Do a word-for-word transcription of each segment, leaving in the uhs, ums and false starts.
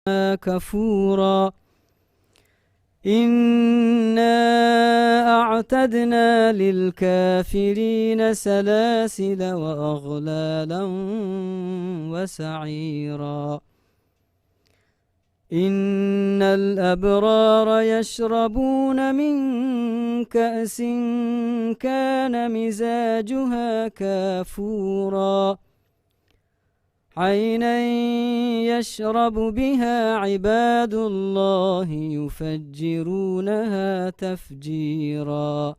كفورا. إنا أعتدنا للكافرين سلاسل وأغلالا وسعيرا. إن الأبرار يشربون من كأس كان مزاجها كافورا. عينا يشرب بها عباد الله يفجرونها تفجيرا.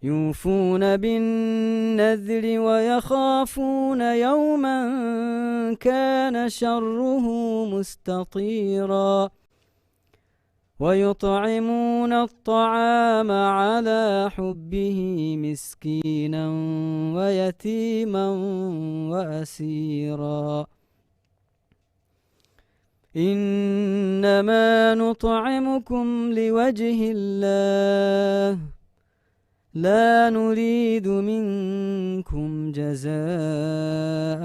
يوفون بالنذر ويخافون يوما كان شره مستطيرا. ويطعمون الطعام على حبه مسكينا ويتيما وأسيرا. إنما نطعمكم لوجه الله لا نريد منكم جزاء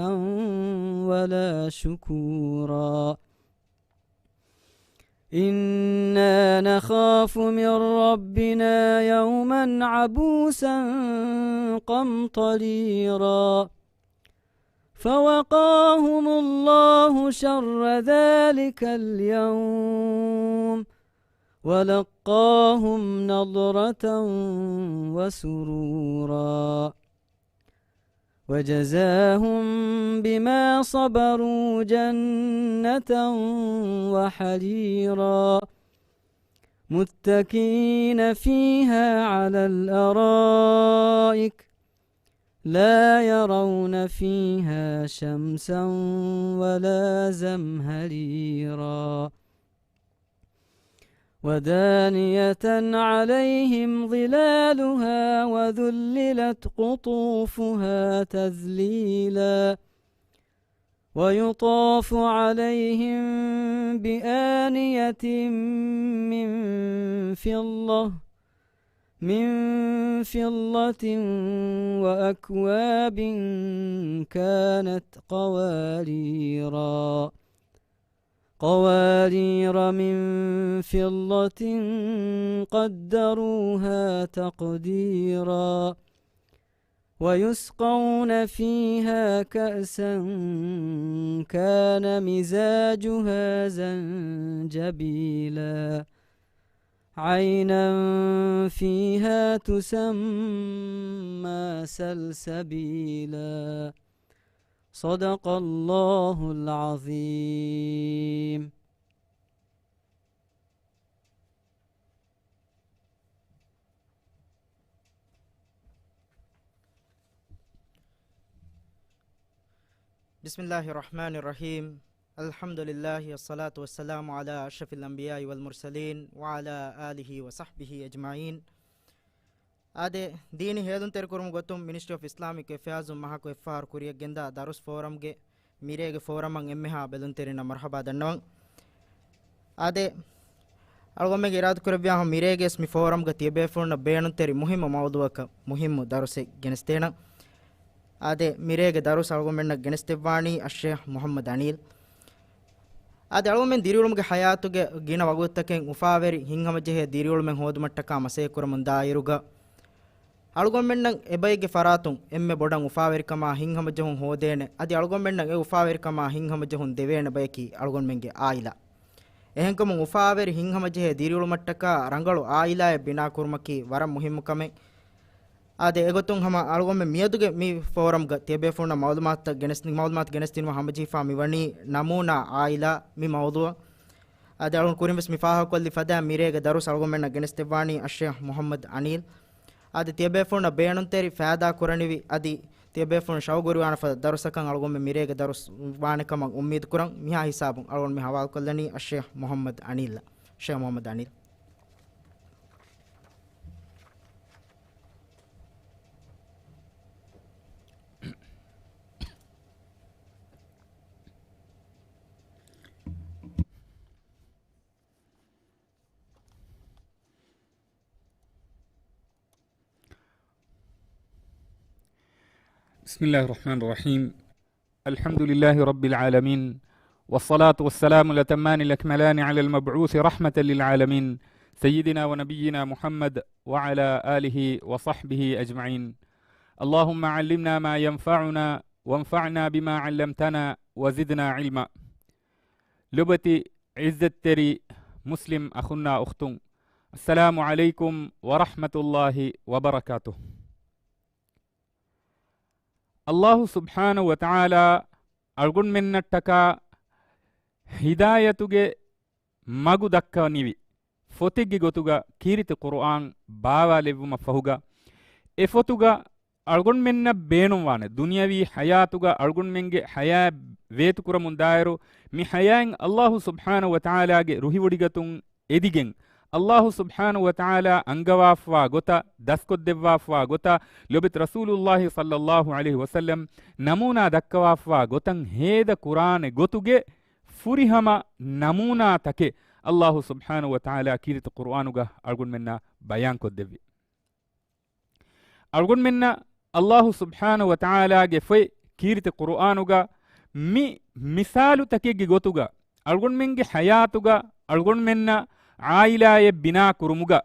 ولا شكورا. إنا نخاف من ربنا يوما عبوسا قمطريرا. فوقاهم الله شر ذلك اليوم ولقاهم نضرة وسرورا. وجزاهم بما صبروا جنة وحريرا. متكئين فيها على الأرائك لا يرون فيها شمسا ولا زمهريرا. ودانية عليهم ظلالها وذللت قطوفها تذليلا. ويطاف عليهم بآنية من فضة، من فضة وأكواب كانت قواريرا. قوارير من فضة قدروها تقديرا. ويسقون فيها كأسا كان مزاجها زنجبيلا. عينا فيها تسمى سلسبيلا. صدق الله العظيم. بسم الله الرحمن الرحيم. الحمد لله والصلاة والسلام على أشرف الأنبياء والمرسلين وعلى آله وصحبه أجمعين. އާދެ، ދީނީ ހޭލުންތެރިކުރުމުގެ ގޮތުން މިނިސްޓްރީ އޮފް އިސްލާމިކް އެފެއާޒުން މަހަކު އެއްފަހަރު ކުރިއަށް ގެންދާ ދަރުސް ފޯރަމްގެ މިރޭގެ ފޯރަމަށް އެންމެހާ ބެލުންތެރިންނަށް މަރުޙަބާ ދަންނަވަން. އާދެ، އަޅުގަނޑުމެންގެ އިރާދަކުރެއްވިޔާ ހަމަ މިރޭގެ މި ފޯރަމްގަ ތިޔަބޭފުޅުންނަށް ބޭނުންތެރި މުހިއްމު މައުޟޫއަކަށް މުހިއްމު ދަރުސެއް ގެނެސްދޭނަން. އާދެ، މިރޭގެ ދަރުސް އަޅުގަނޑުމެންނަށް ގެނެސްދެއްވާނީ އައްޝޭޚް މުޙައްމަދު އަނީލް. އާދެ، އަޅުގަނޑުމެން ދިރިއުޅުމުގެ ޙަޔާތުގެ ގިނަ ވަގުތުތަކެއް އުފާވެރި ހިތްހަމަޖެހޭ ދިރިއުޅުމެއް ހޯދުމަށްޓަކާ މަސައްކަތްކުރަމުން ދާއިރުގަ، އަޅުގަނޑުމެންނަށް އެބައެއްގެ ފަރާތުން އެންމެ ބޮޑަށް އުފާވެރިކަމާ ހިތްހަމަޖެހުން ހޯދޭނެ، އަދި އަޅުގަނޑުމެންނަށް އެ އުފާވެރިކަމާ ހިތްހަމަޖެހުން ދެވޭނެ ބަޔަކީ އަޅުގަނޑުމެންގެ އާއިލާ. އެހެންކަމުން އުފާވެރި ހިތްހަމަޖެހޭ ދިރިއުޅުމަށްޓަކާ ރަނގަޅު އާއިލާއެއް ބިނާކުރުމަކީ ވަރަށް މުހިއްމު ކަމެއް. އާދެ، އެގޮތުން ހަމަ އަޅުގަނޑުމެން މިއަދުގެ މި ފޯރަމްގަ ތިޔަބޭފުޅުންނަށް މައުލޫމާތުތައް ގެނެސް، މައުލޫމާތު ގެނެސްދިނުމަށް ހަމަޖެހިފާ މިވަނީ ނަމޫނާ އާއިލާ މި މައުޟޫއަށް. އާދެ، އަޅުގަނޑު ކުރިން ވެސް މި ފާހަގަކޮށްލި ފަދައިން މިރޭގެ ދަރުސް އަޅުގަނޑުމެންނަށް ގެނެސްދެއްވާނީ އައްޝޭޚް މުޙައްމަދު އަނީލް. އަދި ތިޔަބޭފުޅުންނަށް ބޭނުންތެރި ފައިދާ ކުރަނިވި، އަދި ތިޔަބޭފުޅުން ޝައުގުވެރިވާނެ ފަދަ ދަރުސަކަށް އަޅުގަނޑުމެން މިރޭގެ ދަރުސް ވާނެ ކަމަށް އުއްމީދު ކުރަން. މިހާ ހިސާބުން އަޅުގަނޑު މި ހަވާލުކޮށްލަނީ އައްޝޭޚް މުޙައްމަދު އަނީލްއަށް. އައްޝޭޚް މުޙައްމަދު އަނީލް. بسم الله الرحمن الرحيم. الحمد لله رب العالمين. والصلاة والسلام الأتمان الأكملان على المبعوث رحمة للعالمين سيدنا ونبينا محمد وعلى آله وصحبه أجمعين. اللهم علمنا ما ينفعنا وانفعنا بما علمتنا وزدنا علما. ލޮބުވެތި ޢިއްޒަތްތެރި މުސްލިމް އަޚުންނާ އުޚްތުން، އައްސަލާމު ޢަލައިކުމް ވަރަޙްމަތުﷲި ވަބަރަކާތުހު. ﷲ ސުބްޙާނަހު ވަތަޢާލާ އަޅުގަނޑުމެންނަށްޓަކާ ހިދާޔަތުގެ މަގު ދައްކަނިވި ފޮތެއްގެ ގޮތުގަ ކީރިތި ޤުރުއާން ބާވާލެއްވުމަށް ފަހުގަ، އެ ފޮތުގަ އަޅުގަނޑުމެންނަށް ބޭނުންވާނެ ދުނިޔަވީ ޙަޔާތުގަ އަޅުގަނޑުމެންގެ ޙަޔާތް ވޭތުކުރަމުން ދާއިރު، މި ޙަޔާތް ﷲ ސުބްޙާނަހު ވަތަޢާލާގެ ރުހިވޮޑިގަތުން އެދިގެން، ﷲ ސުބްޙާނަހު ވަތަޢާލާ އަންގަވާފަވާ ގޮތަށް، ދަސްކޮށްދެއްވާފަވާ ގޮތަށް، ލޮބުވެތި ރަސޫލުﷲި ޞައްލަﷲު ޢަލައިހި ވަސައްލަމް ނަމޫނާ ދައްކަވާފަވާ ގޮތަށް ހޭދަ ކުރާނެ ގޮތުގެ ފުރިހަމަ ނަމޫނާތަކެއް ﷲ ސުބްޙާނަހު ވަތަޢާލާ ކީރިތި ޤުރުއާނުގަ އަޅުގަނޑުމެންނަށް ބަޔާންކޮށްދެއްވި. އަޅުގަނޑުމެންނަށް ﷲ ސުބްޙާނަހު ވަތަޢާލާގެ ފޮތް ކީރިތި ޤުރުއާނުގަ މި މިސާލުތަކެއްގެ ގޮތުގަ އަޅުގަނޑުމެންގެ ޙަޔާތުގަ އަޅުގަނޑުމެންނަށް ޢާއިލާއެއް ބިނާ ކުރުމުގަ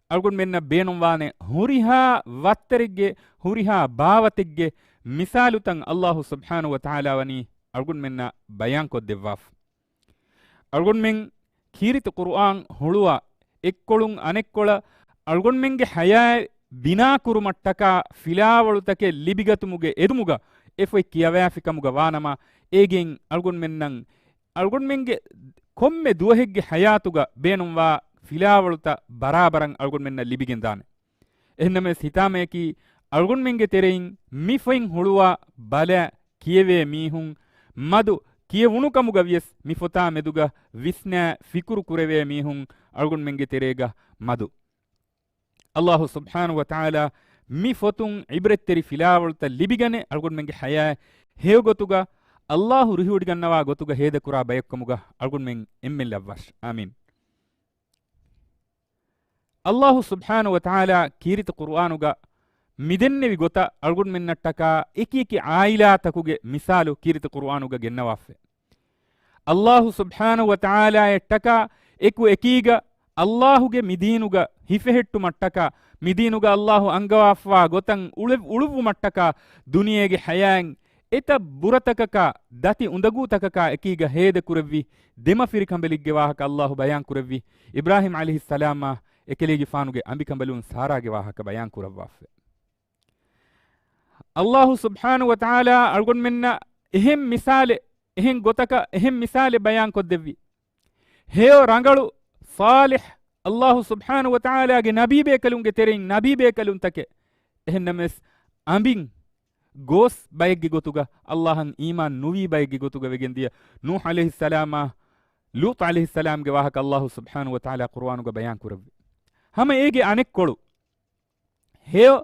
އަޅުގަނޑުމެންނަށް ބޭނުންވާނެ ހުރިހާ ވައްތަރެއްގެ، ހުރިހާ ބާވަތެއްގެ މިސާލުތައް ﷲ ސުބްޙާނަހު ވަތަޢާލާ ވަނީ އަޅުގަނޑުމެންނަށް ބަޔާންކޮށްދެއްވާފަ. އަޅުގަނޑުމެން ކީރިތި ޤުރުއާން ހުޅުވާ އެއްކޮޅުން އަނެއްކޮޅަށް އަޅުގަނޑުމެންގެ ޙަޔާތް ބިނާކުރުމަށްޓަކާ ފިލާވަޅުތަކެއް ލިބިގަތުމުގެ އެދުމުގަ އެ ފޮތް ކިޔަވައިފިކަމުގަ ވާނަމަ، އޭގެން އަޅުގަނޑުމެންނަށް އަޅުގަނޑުމެންގެ ކޮންމެ ދުވަހެއްގެ ޙަޔާތުގަ ބޭނުންވާ ފިލާވަޅުތައް ބަރާބަރަށް އަޅުގަނޑުމެންނަށް ލިބިގެންދާނެ. އެހެންނަމަވެސް ހިތާމަޔަކީ އަޅުގަނޑުމެންގެ ތެރެއިން މި ފޮތް ހުޅުވާ ބަލާ ކިޔެވޭ މީހުން މަދު ކިޔެވުނުކަމުގަ ވިޔަސް މި ފޮތާ މެދުގަ ވިސްނާ ފިކުރު ކުރެވޭ މީހުން އަޅުގަނޑުމެންގެ ތެރޭގަ މަދު. ﷲ ސުބްޙާނަހު ވަތަޢާލާ މި ފޮތުން ޢިބްރަތްތެރި ފިލާވަޅުތައް ލިބިގަނެ އަޅުގަނޑުމެންގެ ޙަޔާތް ހެޔޮގޮތުގަ ﷲ ރުހިވޮޑިގަންނަވާ ގޮތުގަ ހޭދަކުރާ ބަޔަކުކަމުގަ އަޅުގަނޑުމެން އެންމެން ލައްވާށި. އާމީން. ﷲ ސުބްޙާނަހު ވަތަޢާލާ ކީރިތި ޤުރުއާނުގަ މިދެންނެވި ގޮތަށް އަޅުގަނޑުމެންނަށްޓަކާ އެކިއެކި ޢާއިލާތަކުގެ މިސާލު ކީރިތި ޤުރުއާނުގަ ގެންނަވާފައި. ﷲ ސުބްޙާނަހު ވަތަޢާލާއަށްޓަކާ އެކު އެކީގަ ﷲގެ މިދީނުގަ ހިފެހެއްޓުމަށްޓަކާ، މިދީނުގަ ﷲ އަންގަވާފަވާ ގޮތަށް އުޅެ-، އުޅުއްވުމަށްޓަކާ ދުނިޔޭގެ ޙަޔާތް އެތައް ބުރަތަކަކާ، ދަތި އުނދަގޫތަކަކާ އެކީގަ ހޭދަކުރެއްވި ދެމަފިރިކަނބަލެއްގެ ވާހަކަ ﷲ ބަޔާންކުރެއްވި، އިބްރާހީމް ޢަލައިހިއްސަލާމާ އެކަލޭގެފާނުގެ އަނބިކަނބަލުން ސާރާގެ ވާހަކަ ބަޔާންކުރައްވާފަ. ﷲ ސުބްޙާނަހު ވަތަޢާލާ އަޅުގަނޑުމެންނަށް އެހެން މިސާލެއް، އެހެން ގޮތަކަށް އެހެން މިސާލެއް ބަޔާންކޮށްދެއްވި. ހެޔޮ ރަނގަޅު ޞާލިޙް ﷲ ސުބްޙާނަހު ވަތަޢާލާގެ ނަބީބޭކަލުންގެ ތެރެއިން ނަބީބޭކަލުންތަކެއް. އެހެންނަމަވެސް އަނބިން ގޯސް ބައެއްގެ ގޮތުގަ ﷲ އަށް އީމާން ނުވީ ބައެއްގެ ގޮތުގަ ވެގެންދިޔަ ނޫޙް ޢަލައިހިއްސަލާމާ ލޫޠު ޢަލައިހިއްސަލާމްގެ ވާހަކަ ﷲ ސުބްޙާނަހު ވަތަޢާލާ ޤުރުއާނުގަ ބަޔާންކުރެއްވި. ހަމަ އޭގެ އަނެއްކޮޅު ހެޔޮ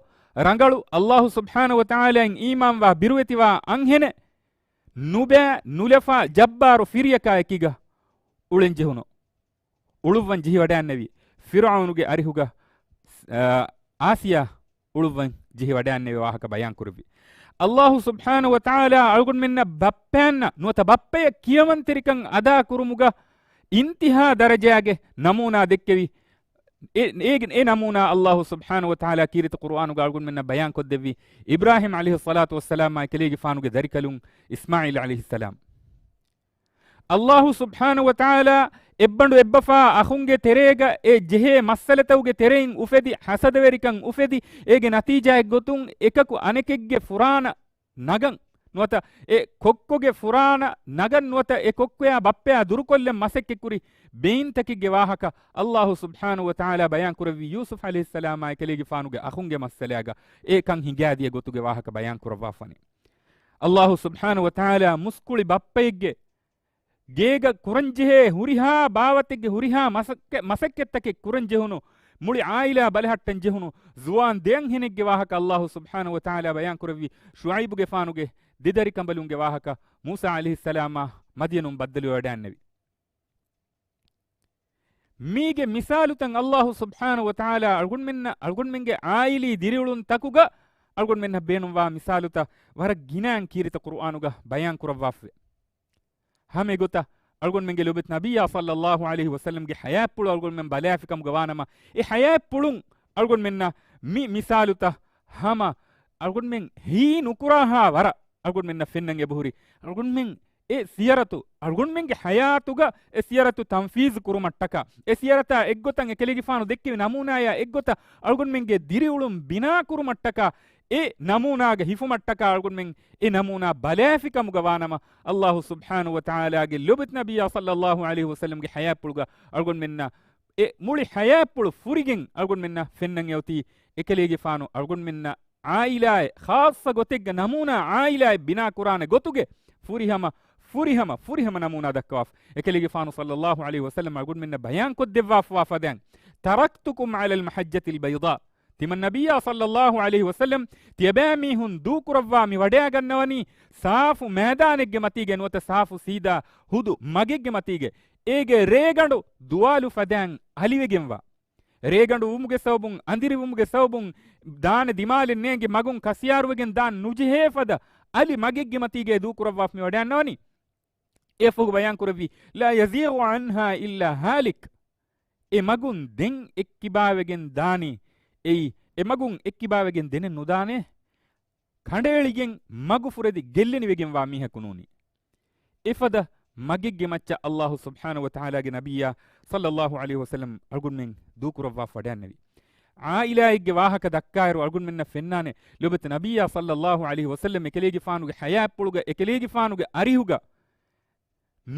ރަނގަޅު ﷲ ސުބްޙާނަހު ވަތަޢާލާއިން އީމާންވާ ބިރުވެތިވާ އަންހެނެއް ނުބައި ނުލަފާ ޖައްބާރު ފިރިޔަކާ އެކީގަ އުޅެން ޖެހުނު. އުޅުއްވަން ޖެހިވަޑައިންނެވި ފިރުޢައުނުގެ އަރިހުގަ، އާ، އާސިޔާ އުޅުއްވަން ޖެހިވަޑައިންނެވި ވާހަކަ ބަޔާންކުރެއްވި. ﷲ ސުބްޙާނަހު ވަތަޢާލާ އަޅުގަނޑުމެންނަށް ބައްޕައަންނަށް ނުވަތަ ބައްޕަޔަށް ކިޔަވަންތެރިކަން އަދާކުރުމުގަ އިންތިހާ ދަރަޖާގެ ނަމޫނާ ދެއްކެވި. އެ، އޭގެ، އެ ނަމޫނާ ﷲ ސުބްޙާނަހު ވަތަޢާލާ ކީރިތި ޤުރުއާނުގަ އަޅުގަނޑުމެންނަށް ބަޔާންކޮށްދެއްވި. އިބްރާހީމް ޢަލައިހިއްޞަލާތު ވައްސަލާމާ އެކަލޭގެފާނުގެ ދަރިކަލުން އިސްމާޢީލް ޢަލައިހިއްސަލާމް. ﷲ ސުބްޙާނަހު ވަތަޢާލާ އެއްބަނޑު އެއްބަފާ އަޚުންގެ ތެރޭގަ އެ ޖެހޭ މައްސަލަތަކުގެ ތެރެއިން އުފެދި ޙަސަދަވެރިކަން އުފެދި، އޭގެ ނަތީޖާއެއްގޮތުން އެކަކު އަނެކެއްގެ ފުރާނަ ނަގަން ނުވަތަ އެ ކޮއްކޮގެ ފުރާނަ ނަގަން ނުވަތަ އެ ކޮއްކޮޔާ ބައްޕަޔާ ދުރުކޮށްލަން މަސައްކަތްކުރި ބެއިންތަކެއްގެ ވާހަކަ ﷲ ސުބްޙާނަހު ވަތަޢާލާ ބަޔާންކުރެއްވި ޔޫސުފް ޢަލައިހިއްސަލާމާ އެކަލޭގެފާނުގެ އަޚުންގެ މައްސަލާގަ އެ ކަން ހިނގާދިޔަ ގޮތުގެ ވާހަކަ ބަޔާންކުރައްވާފަނި. ﷲ ސުބްޙާނަހު ވަތަޢާލާ މުސްކުޅި ބައްޕައެއްގެ ގޭގަ ކުރަންޖެހޭ ހުރިހާ ބާވަތެއްގެ ހުރިހާ މަސައްކަ-، މަސައްކަތްތަކެއް ކުރަންޖެހުނު، މުޅި ޢާއިލާ ބަލަހައްޓަންޖެހުނު ޒުވާން ދެއަންހެނެއްގެ ވާހަކަ ﷲ ސުބްޙާނަހު ވަތަޢާލާ ބަޔާންކުރެއްވި. ޝުޢައިބުގެފާނުގެ ދެދަރިކަނބަލުންގެ ވާހަކަ މޫސާ ޢަލައިހިއްސަލާމާ މަދްޔަނުން ބައްދަލުވެވަޑައިންނެވި. މީގެ މިސާލުތައް ﷲ ސުބްޙާނަހު ވަތަޢާލާ އަޅުގަނޑުމެންނަށް، އަޅުގަނޑުމެންގެ ޢާއިލީ ދިރިއުޅުންތަކުގަ އަޅުގަނޑުމެންނަށް ބޭނުންވާ މިސާލުތައް ވަރަށް ގިނައިން ކީރިތި ޤުރުއާނުގަ ބަޔާންކުރައްވާފަވޭ. ހަމަ އެގޮތަށް އަޅުގަނޑުމެންގެ ލޯބިވެތި ނަބިއްޔާ ޞައްލައްލާހު ޢަލައިހި ވަސައްލަމްގެ ޙަޔާތްޕުޅު އަޅުގަނޑުމެން ބަލާފިކަމުގަ ވާނަމަ، އެ ޙަޔާތްޕުޅުން އަޅުގަނޑުމެންނަށް މި މިސާލުތައް ހަމަ އަޅުގަނޑުމެން ހީ ނުކުރާހާ ވަރަށް އަޅުގަނޑުމެންނަށް ފެންނަން އެބަހުރި. އަޅުގަނޑުމެން އެ ސިޔަރަތު، އަޅުގަނޑުމެންގެ ޙަޔާތުގަ އެ ސިޔަރަތު ތަންފީޒު ކުރުމަށްޓަކާ، އެ ސިޔަރަތާ އެއްގޮތަށް އެކަލޭގެފާނު ދެއްކެވި ނަމޫނާޔާ އެއްގޮތަށް އަޅުގަނޑުމެންގެ ދިރިއުޅުން ބިނާ ކުރުމަށްޓަކާ، އެ ނަމޫނާގަ ހިފުމަށްޓަކާ އަޅުގަނޑުމެން އެ ނަމޫނާ ބަލާފިކަމުގަ ވާނަމަ، އައްލާހު ސުބްޙާނަހު ވަތަޢާލާގެ ލޯބިވެތި ނަބިއްޔާ ޞައްލައްލާހު ޢަލައިހި ވަސައްލަމްގެ ޙަޔާތްޕުޅުގަ އަޅުގަނޑުމެންނަށް އެ މުޅި ޙަޔާތްޕުޅު ފުރިގެން އަޅުގަނޑުމެންނަށް ފެންނަން އެއޮތީ އެކަލޭގެފާނު އަޅުގަނޑުމެންނަށް ޢާއިލާއެއް، ޚާއްޞަ ގޮތެއްގަ ނަމޫނާ ޢާއިލާއެއް ބިނާ ކުރާނެ ގޮތުގެ ފުރިހަމަ، ފުރިހަމަ، ފުރިހަމަ ނަމޫނާ ދައްކަވާފަ. އެކަލޭގެފާނު ޞައްލައްލާހު ޢަލައިހި ވަސައްލަމް އަޅުގަނޑުމެންނަށް ބަޔާންކޮށްދެއްވާފަވާ ފަދައިން، "تركتكم على المحجة البيضاء." ތިމަން ނަބިއްޔާ ޞައްލައްލާހު ޢަލައިހި ވަސައްލަމް ތިޔަބައިމީހުން ދޫކުރައްވާ މި ވަޑައިގަންނަވަނީ ސާފު މައިދާނެއްގެ މަތީގަ ނުވަތަ ސާފު ސީދާ ހުދު މަގެއްގެ މަތީގަ، އޭގެ ރޭގަނޑު ދުވާލު ފަދައިން އަލިވެގެންވާ. ރޭގަނޑު ވުމުގެ ސަބަބުން، އަނދިރި ވުމުގެ ސަބަބުން، ދާނެ ދިމާލެއް ނޭނގި މަގުން ކަސިޔާރުވެގެން ދާން ނުޖެހޭ ފަދަ އަލި މަގެއްގެ މަތީގައި ދޫކުރައްވާފަ މި ވަޑައިގަންނަވަނީ. އެއަށްފަހު ބަޔާން ކުރެއްވީ، "لا يزيغ عنها إلا هالك." އެ މަގުން ދެން އެއްކިބާވެގެން ދާނީ. އެއީ، އެ މަގުން އެއްކިބާވެގެން ދެނެއް ނުދާނެ. ކަނޑައެޅިގެން މަގު ފުރެދި ގެއްލެނިވެގެންވާ މީހަކު ނޫނީ. އެފަދަ މަގެއްގެ މައްޗަށް އައްލާހު ސުބްޙާނަހު ވަތަޢާލާގެ ނަބިއްޔާ ޞައްލައްލާހު ޢަލައިހި ވަސައްލަމް އަޅުގަނޑުމެން ދޫކުރައްވާފަ ވަޑައިގެންނެވި. ޢާއިލާއެއްގެ ވާހަކަ ދައްކާއިރު އަޅުގަނޑުމެންނަށް ފެންނާނެ، ލޯބިވެތި ނަބިއްޔާ ޞައްލައްލާހު ޢަލައިހި ވަސައްލަމް އެކަލޭގެފާނުގެ ޙަޔާތްޕުޅުގަ، އެކަލޭގެފާނުގެ އަރިހުގަ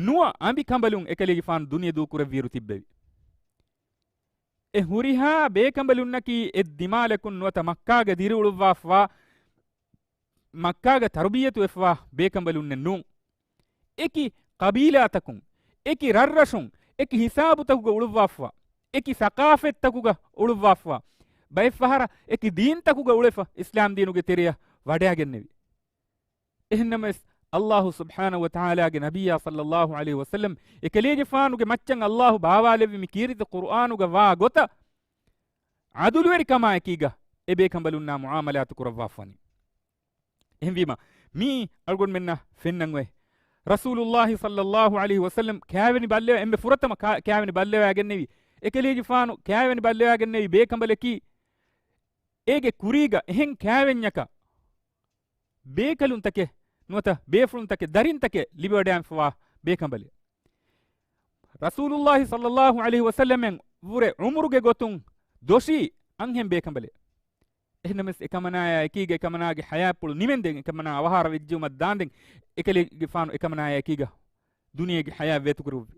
ނުވަ އަނބި ކަނބަލުން އެކަލޭގެފާނު ދުނިޔެ ދޫކުރެއްވިއިރު ތިއްބެވި. އެ ހުރިހާ ބޭކަނބަލުންނަކީ އެ ދިމާލަކުން ނުވަތަ މައްކާގަ ދިރިއުޅުއްވާފަވާ، މައްކާގަ ތަރުބިޔަތުވެފަވާ ބޭކަނބަލުންނެއް ނޫން. އެކި ޤަބީލާތަކުން، އެކި ރަށްރަށުން، އެކި ހިސާބުތަކުގަ އުޅުއްވާފަވާ، އެކި ސަޤާފަތްތަކުގަ އުޅުއްވާފަވާ، ބައެއްފަހަރަށް އެކި ދީންތަކުގަ އުޅެފަ އިސްލާމްދީނުގެ ތެރެއަށް ވަޑައިގެންނެވި. އެހެންނަމަވެސް، އައްލާހު ސުބްޙާނަހު ވަތަޢާލާގެ ނަބިއްޔާ ޞައްލައްލާހު ޢަލައިހި ވަސައްލަމް އެކަލޭގެފާނުގެ މައްޗަށް އައްލާހު ބާވާލެއްވި މި ކީރިތި ޤުރުއާނުގަ ވާ ގޮތަށް، ޢަދުލުވެރިކަމާއެކީގަ އެ ބޭކަނބަލުންނާ މުޢާމަލާތު ކުރައްވާފަވަނީ. އެހެންވީމަ، މީ އަޅުގަނޑުމެންނަށް ފެންނަން އޮތް. ރަސޫލުއްލާހި ޞައްލައްލާހު ޢަލައިހި ވަސައްލަމް ކާވެނި ބައްލަވާ، އެންމެ ފުރަތަމަ ކާ-، ކާވެނި ބައްލަވާގެންނެވި، އެކަލޭގެފާނު ކާވެނި ބައްލަވާގެންނެވި ބޭކަނބަލަކީ، އޭގެ ކުރީގަ އެހެން ކާވެންޏަކަށް ބޭކަލުންތަކެއް ނުވަތަ ބޭފުޅުންތަކެއް، ދަރިންތަކެއް ލިބިވަޑައިގެންފަވާ ބޭކަނބަލެއް. ރަސޫލުއްލާހި ޞައްލައްލާހު ޢަލައިހި ވަސައްލަމަށް ވުރެ ޢުމުރުގެ ގޮތުން ދޮށީ އަންހެން ބޭކަނބަލެއް. އެހެންނަމަވެސް، އެކަމަނާޔާ އެކީގަ އެކަމަނާގެ ޙަޔާތްޕުޅު ނިމެންދެން، އެކަމަނާ އަވަހާރަ ވެއްޖެއުމަށް ދާންދެން، އެކަލޭގެފާނު އެކަމަނާޔާ އެކީގަ ދުނިޔޭގެ ޙަޔާތް ވޭތުކުރެއްވި.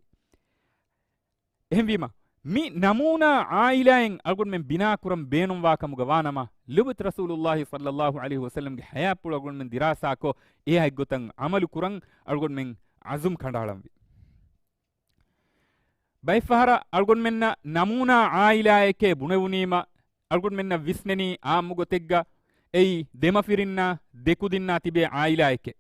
އެހެންވީމަ، މި ނަމޫނާ ޢާއިލާއެއް އަޅުގަނޑުމެން ބިނާކުރަން ބޭނުންވާ ކަމުގަ ވާނަމަ، ލޯބިވެތި ރަސޫލުއްލާހި ޞައްލައްލާހު ޢަލައިހި ވަސައްލަމްގެ ޙަޔާތްޕުޅު އަޅުގަނޑުމެން ދިރާސާކޮށް، އެއާ އެއްގޮތަށް ޢަމަލު ކުރަން އަޅުގަނޑުމެން ޢަޒުމް ކަނޑައަޅަންވީ. ބައެއްފަހަރަށް އަޅުގަނޑުމެންނަށް ނަމޫނާ ޢާއިލާއެކޭ ބުނެވުނީމަ، އަޅުގަނޑުމެންނަށް ވިސްނެނީ ޢާއްމު ގޮތެއްގަ އެއީ ދެމަފިރިންނާ ދެކުދިންނާ ތިބޭ ޢާއިލާއެކޭ.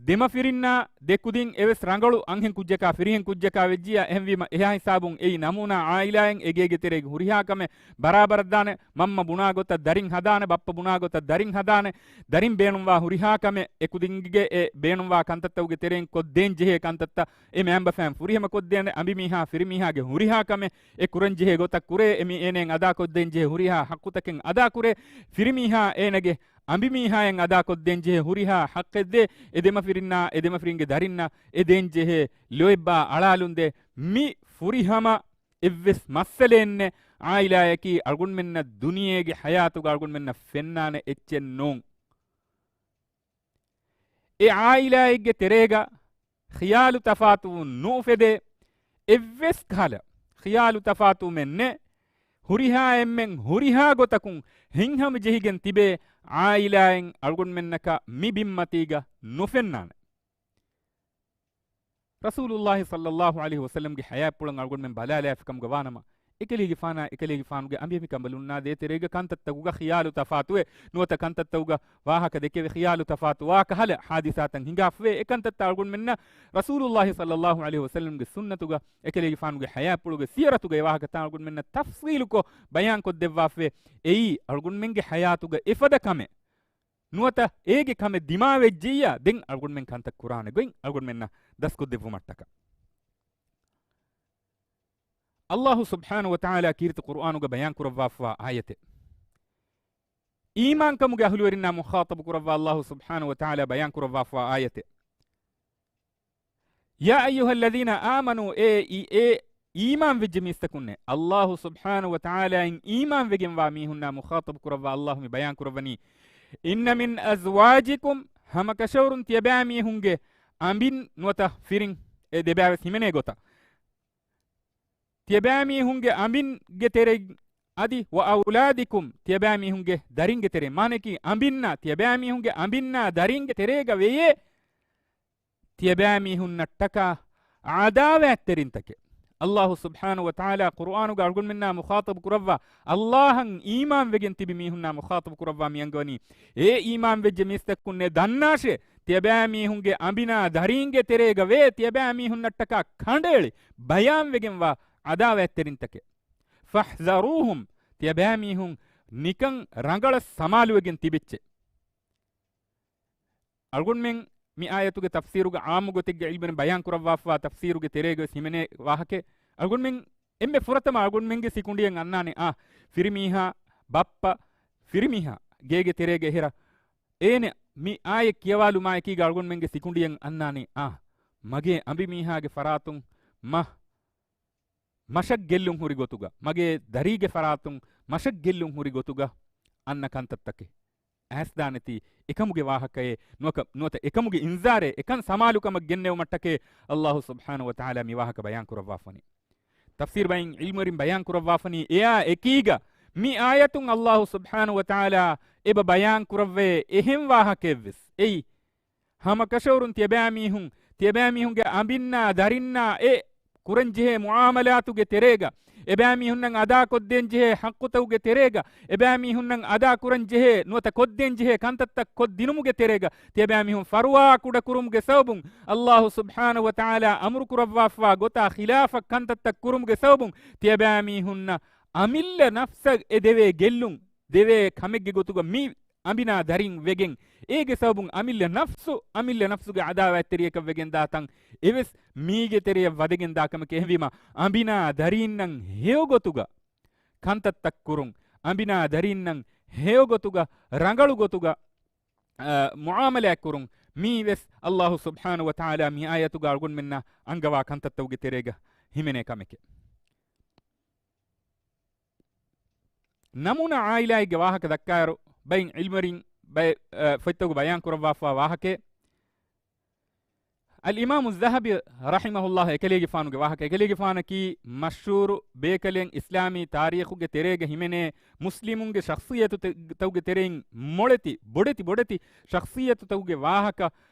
ދެމަފިރިންނާ ދެކުދިން އެވެސް ރަނގަޅު އަންހެން ކުއްޖަކާ ފިރިހެން ކުއްޖަކާ ވެއްޖިއްޔާ، އެހެންވީމަ އެހާ ހިސާބުން އެއީ ނަމޫނާ ޢާއިލާއެއް. އެގޭގެ ތެރޭގަ ހުރިހާ ކަމެއް ބަރާބަރަށް ދާނެ، މަންމަ ބުނާ ގޮތަށް ދަރިން ހަދާނެ، ބައްޕަ ބުނާ ގޮތަށް ދަރިން ހަދާނެ، ދަރިން ބޭނުންވާ ހުރިހާ ކަމެއް، އެ ކުދިންގެ އެ ބޭނުންވާ ކަންތައްތަކުގެ ތެރެއިން ކޮށްދޭން ޖެހޭ ކަންތައްތައް އެ މައިންބަފައިން ފުރިހަމަ ކޮށްދޭނެ، އަނބިމީހާ ފިރިމީހާގެ ހުރިހާ ކަމެއް އެ ކުރަން ޖެހޭ ގޮތަށް ކުރޭ، އެ މީ އޭނައަށް އަދާކޮށްދޭން ޖެހޭ ހުރިހާ ޙައްޤުތަކެއް އަދާކުރޭ، ފިރިމީހާ އޭނަގެ އަނބިމީހާއަށް އަދާކޮށްދޭން ޖެހޭ ހުރިހާ ޙައްޤެއްދޭ، އެ ދެމަފިރިންނާ، އެ ދެމަފިރިންގެ ދަރިންނަށް އެ ދޭން ޖެހޭ ލޯތްބާ އަޅާލުންދޭ. މި ފުރިހަމަ އެއްވެސް މައްސަލައެއް ނެތް ޢާއިލާއަކީ އަޅުގަނޑުމެންނަށް ދުނިޔޭގެ ޙަޔާތުގަ އަޅުގަނޑުމެންނަށް ފެންނާނެ އެއްޗެއް ނޫން. އެ ޢާއިލާއެއްގެ ތެރޭގަ ޚިޔާލު ތަފާތުވުން ނުއުފެދޭ، އެއްވެސް ކަހަލަ ޚިޔާލު ތަފާތުވުމެއް ނެތް. ހުރިހާ އެންމެން ހުރިހާ ގޮތަކުން ހިތްހަމަޖެހިގެން ތިބޭ ޢާއިލާއެއް އަޅުގަނޑުމެންނަކަށް މި ބިންމަތީގަ ނުފެންނާނެ. ރަސޫލުއްލާހި ޞައްލައްލާހު ޢަލައިހި ވަސައްލަމްގެ ޙަޔާތްޕުޅަށް އަޅުގަނޑުމެން ބަލާލާފިކަމުގަ ވާނަމަ، އެކަލޭގެފާނާ، އެކަލޭގެފާނުގެ އަނބިމި ކަނބަލުންނާ ދޭތެރޭގަ ކަންތައްތަކުގަ ޚިޔާލު ތަފާތުވެ، ނުވަތަ ކަންތައްތަކުގަ ވާހަކަ ދެކެވެ، ޚިޔާލު ތަފާތުވާ ކަހަލަ ޙާދިސާތައް ހިނގާފަވޭ. އެ ކަންތައްތައް އަޅުގަނޑުމެންނަށް ރަސޫލުއްލާހި ޞައްލައްލާހު ޢަލައިހި ވަސައްލަމްގެ ސުންނަތުގަ، އެކަލޭގެފާނުގެ ޙަޔާތްޕުޅުގެ ސިޔަރަތުގަ އެ ވާހަކަތައް އަޅުގަނޑުމެންނަށް ތަފްޞީލުކޮށް ބަޔާންކޮށްދެއްވާފަވޭ. އެއީ އަޅުގަނޑުމެންގެ ޙަޔާތުގަ އެފަދަ ކަމެއް. ނުވަތަ އޭގެ ކަމެއް ދިމާވެއްޖިއްޔާ، ދެން އަޅުގަނޑުމެން ކަންތައް ކުރާނެ ގޮތް އަޅުގަނޑުމެންނަށް ދަސްކޮށްދެއްވުމަށްޓަކާ. އައްލާހު ސުބްޙާނަހު ވަތަޢާލާ ކީރިތި ޤުރުއާނުގަ ބަޔާން ކުރައްވާފަވާ އާޔަތެއް. އީމާންކަމުގެ އަހުލުވެރިންނާ މުޚާޠަބު ކުރައްވާ އައްލާހު ސުބްޙާނަހު ވަތަޢާލާ ބަޔާން ކުރައްވާފަވާ އާޔަތެއް. يا أيها الذين آمنوا، އޭ، އި-، އޭ އީމާން ވެއްޖެ މީސްތަކުންނޭ. އައްލާހު ސުބްޙާނަހު ވަތަޢާލާއިން އީމާން ވެގެންވާ މީހުންނާ މުޚާޠަބު ކުރައްވާ އައްލާހު މި ބަޔާން ކުރައްވަނީ، إن من أزواجكم، ހަމަކަށަވަރުން ތިޔަބައިމީހުންގެ އަނބިން ނުވަތަ ފިރިން، އެ ދެބައިވެސް ހިމެނޭ ގޮތަށް. ތިޔަބައިމީހުންގެ އަނބިންގެ ތެރެއިން އަދި، وأولادكم، ތިޔަބައިމީހުންގެ ދަރިންގެ ތެރެއިން، މާނައަކީ އަނބިންނާ، ތިޔަބައިމީހުންގެ އަނބިންނާ ދަރިންގެ ތެރޭގަ ވެޔޭ، ތިޔަބައިމީހުންނަށްޓަކާ ޢަދާވާތްތެރިންތަކެއް. އައްލާހު ސުބްޙާނަހު ވަތަޢާލާ ޤުރުއާނުގަ އަޅުގަނޑުމެންނާ މުޚާޠަބު ކުރައްވާ، އައްލާހަށް އީމާން ވެގެން ތިބި މީހުންނާ މުޚާޠަބު ކުރައްވާ މި އަންގަވަނީ، އޭ އީމާން ވެއްޖެ މީސްތަކުންނޭ، ދަންނާށޭ، ތިޔަބައިމީހުންގެ އަނބިނާ ދަރީންގެ ތެރޭގަ ވޭ، ތިޔަބައިމީހުންނަށްޓަކާ ކަނޑައެޅި ބަޔާންވެގެންވާ ޢަދާވާތްތެރިންތަކެއް. فاحذروهم، ތިޔަބައިމީހުން ނިކަން ރަނގަޅަށް ސަމާލުވެގެން ތިބިއްޗޭ. އަޅުގަނޑުމެން މި އާޔަތުގެ ތަފްސީރުގަ ޢާއްމު ގޮތެއްގަ ޢިލްމުވެރިން ބަޔާން ކުރައްވާފަވާ ތަފްސީރުގެ ތެރޭގަވެސް ހިމެނޭ ވާހަކައެއް. އަޅުގަނޑުމެން އެންމެ ފުރަތަމަ އަޅުގަނޑުމެންގެ ސިކުނޑިއަށް އަންނާނެ އާ، ފިރިމީހާ، ބައްޕަ، ފިރިމީހާ ގޭގެ ތެރޭގަ އެހެރަ، އޭނަ މި އާޔަތް ކިޔަވާލުމާއެކީގަ އަޅުގަނޑުމެންގެ ސިކުނޑިއަށް އަންނާނެ އާ، މަގޭ އަނބިމީހާގެ ފަރާތުން މަ މަށަށް ގެއްލުން ހުރި ގޮތުގަ، މަގޭ ދަރީގެ ފަރާތުން މަށަށް ގެއްލުން ހުރި ގޮތުގަ އަންނަ ކަންތައްތަކެއް އައިސްދާނެތީ، އެކަމުގެ ވާހަކައެއް ނުވަކަ-، ނުވަތަ އެކަމުގެ އިންޒާރެއް، އެކަން ސަމާލުކަމަށް ގެންނެވުމަށްޓަކައި އައްލާހު ސުބްޙާނަހު ވަތަޢާލާ މި ވާހަކަ ބަޔާން ކުރައްވާފަނީ. ތަފްސީރު ބައިން ޢިލްމުވެރިން ބަޔާން ކުރައްވާފަނީ، އެއާ އެކީގަ މި އާޔަތުން އައްލާހު ސުބްޙާނަހު ވަތަޢާލާ އެބަ ބަޔާން ކުރައްވައޭ އެހެން ވާހަކައެއްވެސް. އެއީ، ހަމަކަށަވަރުން ތިޔަބައިމީހުން، ތިޔަބައިމީހުންގެ އަނބިންނާ ދަރިންނާ އެ ކުރަންޖެހޭ މުޢާމަލާތުގެ ތެރޭގަ، އެބައިމީހުންނަށް އަދާކޮށްދޭންޖެހޭ ޙައްޤުތަކުގެ ތެރޭގަ، އެބައިމީހުންނަށް އަދާކުރަންޖެހޭ ނުވަތަ ކޮށްދޭންޖެހޭ ކަންތައްތައް ކޮށްދިނުމުގެ ތެރޭގަ، ތިޔަބައިމީހުން ފަރުވާ ކުޑަކުރުމުގެ ސަބަބުން އައްލާހު ސުބްޙާނަހު ވަތަޢާލާ އަމުރުކުރައްވާފަވާ ގޮތާ ޚިލާފަށް ކަންތައްތައް ކުރުމުގެ ސަބަބުން ތިޔަބައިމީހުންނަށް އަމިއްލަ ނަފްސަށް އެ ދެވޭ ގެއްލުން ދެވޭ ކަމެއްގެ ގޮތުގަ މި އަނބިނާ ދަރިން ވެގެން، އޭގެ ސަބަބުން އަމިއްލަ ނަފްސު، އަމިއްލަ ނަފްސުގެ ޢަދާވާތްތެރިޔަކަށް ވެގެންދާ ތަން އެވެސް މީގެ ތެރެޔަށް ވަދެގެންދާ ކަމެކޭ. އެހެންވީމަ، އަނބިނާ ދަރީންނަށް ހެޔޮ ގޮތުގަ ކަންތައްތައް ކުރުން، އަނބިނާ ދަރީންނަށް ހެޔޮ ގޮތުގަ، ރަނގަޅު ގޮތުގަ، އަ، މުޢާމަލާތް ކުރުން، މީވެސް އައްލާހު ސުބްޙާނަހު ވަތަޢާލާ މި އާޔަތުގަ އަޅުގަނޑުމެންނަށް އަންގަވާ ކަންތައްތަކުގެ ތެރޭގަ ހިމެނޭ ކަމެކޭ. ނަމޫނާ ޢާއިލާއެއްގެ ވާހަކަ ދައްކާއިރު، ބައެއް ޢިލްމުވެރިން ބައެއް، އަ، ފޮތްތަކުގަ ބަޔާން ކުރައްވާފަވާ ވާހަކައެއް. އަލްއިމާމު ޒަހަބީ ރަޙިމަހުﷲ އެކަލޭގެފާނުގެ ވާހަކަ، އެކަލޭގެފާނަކީ މަޝްހޫރު ބޭކަލެއް، އިސްލާމީ ތާރީޚުގެ ތެރޭގަ ހިމެނޭ މުސްލިމުންގެ ޝަޚްޞިއްޔަތުތަކުގެ ތެރެއިން މޮޅެތި، ބޮޑެތި، ބޮޑެތި ޝަޚްޞިއްޔަތުތަކުގެ ވާހަކަ،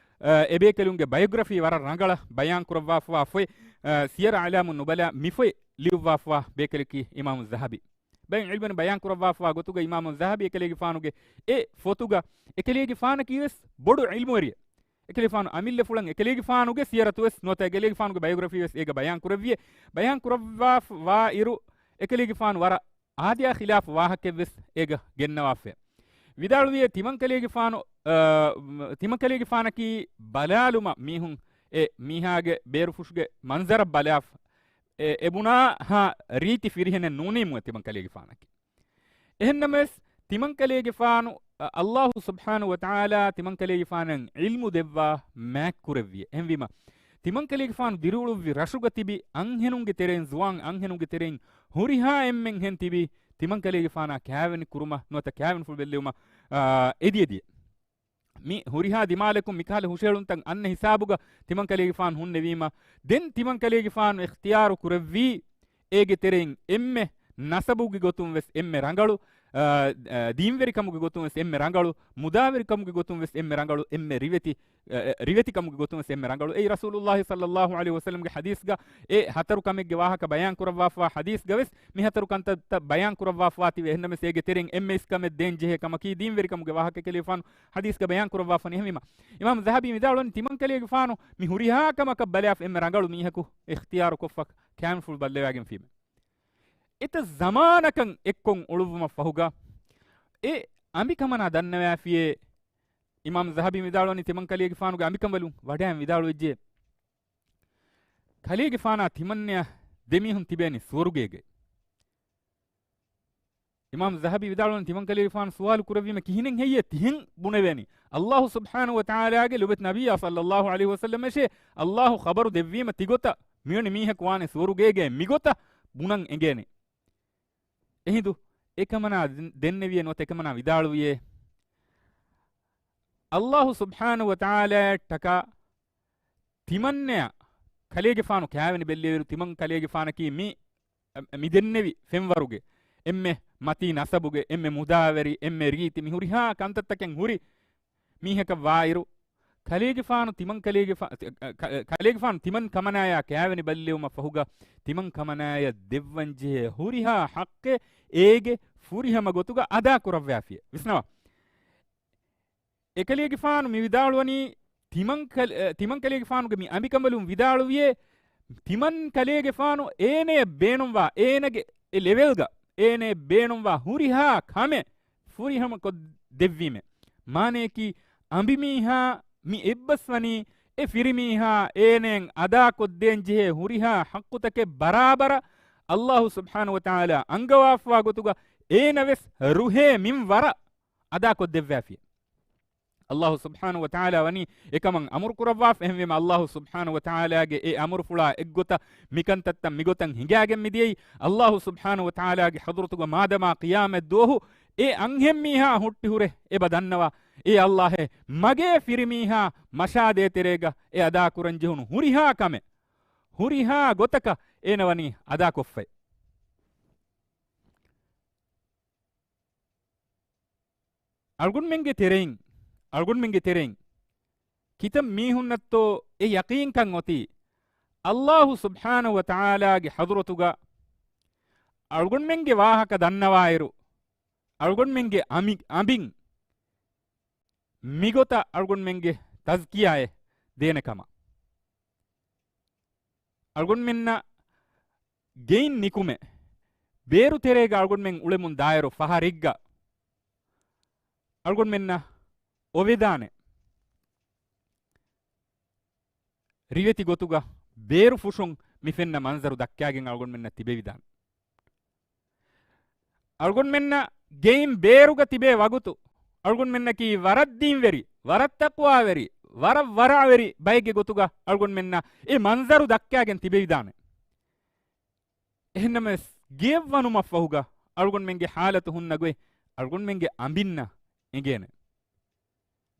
އަ، އެބޭކަލުންގެ ބަޔޮގްރަފީ ވަރަށް ރަނގަޅަށް ބަޔާން ކުރައްވާފަވާ ފޮތް، އަ، ސިޔަރު އަޢްލާމުން ނުބަލާ މި ފޮތް ލިޔުއްވާފަވާ ބޭކަލަކީ އިމާމު ޒަހަބީ. ބައެއް ޢިލްމުވެރިން ބަޔާން ކުރައްވާފަވާ ގޮތުގަ އިމާމު ޒަހަބީ އެކަލޭގެފާނުގެ އެ ފޮތުގަ އެކަލޭގެފާނަކީވެސް ބޮޑު ޢިލްމުވެރިއެއް. އެކަލޭގެފާނު އަމިއްލަފުޅަށް އެކަލޭގެފާނުގެ ސިޔަރަތުވެސް ނުވަތަ އެކަލޭގެފާނުގެ ބަޔޮގްރަފީވެސް އޭގަ ބަޔާން ކުރެއްވިއޭ. ބަޔާން ކުރައްވާފަވާ އިރު އެކަލޭގެފާނު ވަރަށް އާދަޔާ ޚިލާފު ވާހަކައެއްވެސް އޭގަ ގެންނަވާފަ. ވިދާޅުވިއޭ ތިމަންކަލޭގެފާނު، އަ، ތިމަންކަލޭގެފާނަކީ ބަލާލުމަށް މީހުން އެ މީހާގެ ބޭރުފުށުގެ މަންޒަރަށް ބަލާފަ. އެ، އެ ބުނާ ހާ ރީތި ފިރިހެނެއް ނޫނީމުއެ ތިމަންކަލޭގެފާނަކީ. އެހެންނަމަވެސް، ތިމަންކަލޭގެފާނު، އަ، އައްލާހު ސުބްޙާނަހު ވަތަޢާލާ ތިމަންކަލޭގެފާނަށް ޢިލްމު ދެއްވާ މާތް ކުރެއްވިއެ. އެހެންވީމަ، ތިމަންކަލޭގެފާނު ދިރިއުޅުއްވި ރަށުގަ ތިބި އަންހެނުންގެ ތެރެއިން، ޒުވާން އަންހެނުންގެ ތެރެއިން ހުރިހާ އެންމެން ހެން ތިބި ތިމަންކަލޭގެފާނާ ކާވެނި ކުރުމަށް ނުވަތަ ކާވެނިފުޅު ބެއްލެވުމަށް، އާ، އެދި އެދިއެ. މި ހުރިހާ ދިމާލަކުން މިކަހަލަ ހުށަހެޅުންތައް އަންނަ ހިސާބުގަ ތިމަންކަލޭގެފާނު ހުންނެވީމަ، ދެން ތިމަންކަލޭގެފާނު އިޚްތިޔާރު ކުރެއްވީ، އޭގެ ތެރެއިން އެންމެ ނަސަބުގެ ގޮތުން ވެސް އެންމެ ރަނގަޅު، އާ، އާ، ދީންވެރިކަމުގެ ގޮތުން ވެސް އެންމެ ރަނގަޅު، މުދާވެރިކަމުގެ ގޮތުން ވެސް އެންމެ ރަނގަޅު، އެންމެ ރިވެތި، އެ، އެ، ރިވެތިކަމުގެ ގޮތުން ވެސް އެންމެ ރަނގަޅު. އެއީ ރަސޫލުﷲ ޞައްލަﷲ ޢަލައިހި ވަސައްލަމްގެ ޙަދީޘްގަ އެ ހަތަރު ކަމެއްގެ ވާހަކަ ބަޔާން ކުރައްވާފަވާ ޙަދީޘްގަ ވެސް މި ހަތަރު ކަންތައްތައް ބަޔާން ކުރައްވާފަވާތީވެ. އެހެންނަމަވެސް އޭގެ ތެރެއިން އެންމެ އިސް ކަމެއް ދޭން ޖެހޭ ކަމަކީ ދީންވެރިކަމުގެ ވާހަކަ އެކަލޭގެފާނު ޙަދީޘްގަ ބަޔާން ކުރައްވާފަނީ. އެހެންވީމަ، އިމާމު ޒަހަބީ ވިދާޅުވަނީ ތިމަންކަލޭގެފާނު މި ހުރިހާ ކަމަކަށް ބަލާފަ އެންމެ ރަނގަޅު މީހަކު އިޚްތިޔާރު ކޮށްފަ ކާވެނިފުޅު ބައްލަވާގެންފީމެ. އެތައް ޒަމާނަކަށް އެއްކޮށް އުޅުއްވުމަށް ފަހުގަ އެ އަނބިކަމަނާ ދަންނަވާފިޔޭ، އިމާމް ޒަހަބީ ވިދާޅުވަނީ ތިމަން ކަލޭގެފާނުގެ އަނބިކަނބަލުން ވަޑައިން ވިދާޅުވެއްޖެ، ކަލޭގެފާނާ ތިމަންނަޔަށް ދެމީހުން ތިބޭނީ ސުވަރުގޭގައި. އިމާމް ޒަހަބީ ވިދާޅުވަނީ ތިމަން ކަލޭގެފާނު ސުވާލު ކުރެއްވީމަ ކިހިނެއް ހެއްޔޭ ތިހެން ބުނެވޭނީ؟ އައްލާހު ސުބްޙާނަހު ވަތަޢާލާގެ ލޮބެތި ނަބިއްޔާ ޞައްލައްލާހު ޢަލައިހި ވަސައްލަމަށޭ އައްލާހު ޚަބަރު ދެއްވީމަ ތިގޮތަށް މިވެނި މީހަކު ވާނެ ސުވަރުގޭގައި މިގޮތަށް ބުނަން އެނގޭނެ. އެހިނދު އެކަމަނާ ދެން-، ދެންނެވިއޭ ނުވަތަ އެކަމަނާ ވިދާޅުވިއޭ، އައްލާހު ސުބްޙާނަހު ވަތަޢާލާއަށްޓަކާ ތިމަންނަޔަށް ކަލޭގެފާނު ކާވެނި ބެއްލިއިރު، ތިމަން ކަލޭގެފާނަކީ މި، މި ދެންނެވި ފެންވަރުގެ އެންމެ މަތީ ނަސަބުގެ އެންމެ މުދާވެރި އެންމެ ރީތި މި ހުރިހާ ކަންތައްތަކެއް ހުރި މީހަކަށް ވާއިރު، ކަލޭގެފާނު ތިމަން ކަލޭގެފާ-، ކަ-، ކަލޭގެފާނު ތިމަން ކަމަނާޔާ ކާވެނި ބައްލެވުމަށް ފަހުގަ ތިމަން ކަމަނާޔަށް ދެއްވަން ޖެހޭ ހުރިހާ ޙައްޤެއް އޭގެ ފުރިހަމަ ގޮތުގަ އަދާ ކުރައްވާފިޔޭ. ވިސްނަވާ. އެކަލޭގެފާނު މި ވިދާޅުވަނީ، ތިމަން ކަލ-، އަ، ތިމަން ކަލޭގެފާނުގެ މި އަނބިކަނބަލުން ވިދާޅުވިޔޭ، ތިމަން ކަލޭގެފާނު އޭނަޔަށް ބޭނުންވާ، އޭނަގެ އެ ލެވެލްގަ އޭނަޔަށް ބޭނުންވާ ހުރިހާ ކަމެއް ފުރިހަމަ ކޮށް ދެއްވީމޭ. މާނަޔަކީ، އަނބިމީހާ މި އެއްބަސްވަނީ އެ ފިރިމީހާ އޭނަޔަށް އަދާ ކޮށްދޭން ޖެހޭ ހުރިހާ ޙައްޤުތަކެއް ބަރާބަރަށް އައްލާހު ސުބްޙާނަހު ވަތަޢާލާ އަންގަވާފަވާ ގޮތުގަ އޭނަ ވެސް ރުހޭ މިންވަރަށް އަދާ ކޮށްދެއްވާފިޔޭ. އައްލާހު ސުބްޙާނަހު ވަތަޢާލާ ވަނީ އެކަމަށް އަމުރު ކުރައްވާފަ. އެހެންވީމަ، އައްލާހު ސުބްޙާނަހު ވަތަޢާލާގެ އެ އަމުރުފުޅާ އެއްގޮތަށް މިކަންތައްތައް މިގޮތަށް ހިނގާގެން މިދިޔައީ، އައްލާހު ސުބްޙާނަހު ވަތަޢާލާގެ ޙަޟްރަތުގަ މާދަމާ ޤިޔާމަތް ދުވަހު އެ އަންހެންމީހާ ހުއްޓި ހުރެ އެބަ ދަންނަވާ، އޭ އައްލާހޭ، މަގޭ ފިރިމީހާ މަށާ ދޭތެރޭގަ އެ އަދާ ކުރަން ޖެހުނު ހުރިހާ ކަމެއް، ހުރިހާ ގޮތަކަށް އޭނަ ވަނީ އަދާ ކޮށްފައި. އަޅުގަނޑުމެންގެ ތެރެއިން، އަޅުގަނޑުމެންގެ ތެރެއިން ކިތައް މީހުންނަށްތޯ އެ ޔަޤީންކަން އޮތީ، އައްލާހު ސުބްޙާނަހު ވަތަޢާލާގެ ޙަޟްރަތުގަ އަޅުގަނޑުމެންގެ ވާހަކަ ދަންނަވާއިރު، އަޅުގަނޑުމެންގެ އަމި-، އަނބިން މިގޮތަށް އަޅުގަނޑުމެންގެ ތަޒްކިޔާއެއް ދޭނެ ކަމަށް. އަޅުގަނޑުމެންނަށް ގެއިން ނިކުމެ، ބޭރު ތެރޭގަ އަޅުގަނޑުމެން އުޅެމުން ދާއިރު ފަހަރެއްގަ އަޅުގަނޑުމެންނަށް އޮވެދާނެ. ރިވެތި ގޮތުގަ ބޭރު ފުށުން މި ފެންނަ މަންޒަރު ދައްކާގެން އަޅުގަނޑުމެންނަށް ތިބެވިދާނެ. އަޅުގަނޑުމެންނަށް ގެއިން ބޭރުގަ ތިބޭ ވަގުތު، އަޅުގަނޑުމެންނަކީ ވަރަށް ދީންވެރި، ވަރަށް ތަޤްވާވެރި، ވަރަށް ވަރަޢަވެރި ބައެއްގެ ގޮތުގަ އަޅުގަނޑުމެންނަށް އެ މަންޒަރު ދައްކާގެން ތިބެވިދާނެ. އެހެންނަމަވެސް، ގެޔަށް ވަނުމަށްފަހުގަ އަޅުގަނޑުމެންގެ ޙާލަތު ހުންނަ ގޮތް އަޅުގަނޑުމެންގެ އަނބިންނަށް އެނގޭނެ.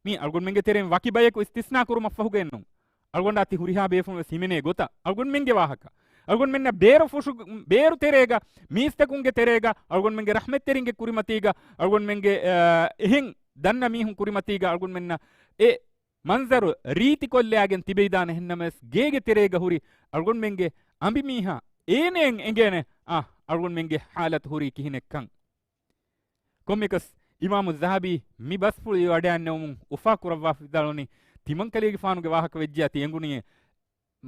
މީ އަޅުގަނޑުމެންގެ ތެރެއިން ވަކި ބަޔަކު އިސްތިސްނާ ކުރުމަށްފަހުގައެއްނޫން. އަޅުގަނޑާ ތި ހުރިހާ ބޭފުޅުން ވެސް ހިމެނޭ ގޮތަށް، އަޅުގަނޑުމެންގެ ވާހަކަ، އަޅުގަނޑުމެންނަށް ބޭރު ފުށު-، ބޭރު ތެރޭގަ، މީސްތަކުންގެ ތެރޭގަ އަޅުގަނޑުމެންގެ ރަޙްމަތްތެރިންގެ ކުރިމަތީގަ، އަޅުގަނޑުމެންގެ، އާ، އެހެން ދަންނަ މީހުން ކުރިމަތީގަ އަޅުގަނޑުމެންނަށް އެ މަންޒަރު ރީތިކޮށްލާގެން ތިބެވިދާނެ. އެހެންނަމަވެސް، ގޭގެ ތެރޭގަ ހުރި އަޅުގަނޑުމެންގެ އަނބިމީހާ އޭނައަށް އެނގޭނެ، އާ، އަޅުގަނޑުމެންގެ ޙާލަތު ހުރީ ކިހިނެއްކަން. ކޮންމެއަކަސް، އިމާމު ޒަހަބީ މި ބަސްފުޅު ވަޑައިގަންނަވަމުން އުފާކުރައްވާފަ ވިދާޅުވަނީ، ތިމަން ކަލޭގެފާނުގެ ވާހަކަ ވެއްޖެއްޔާ ތި އެނގުނީއޭ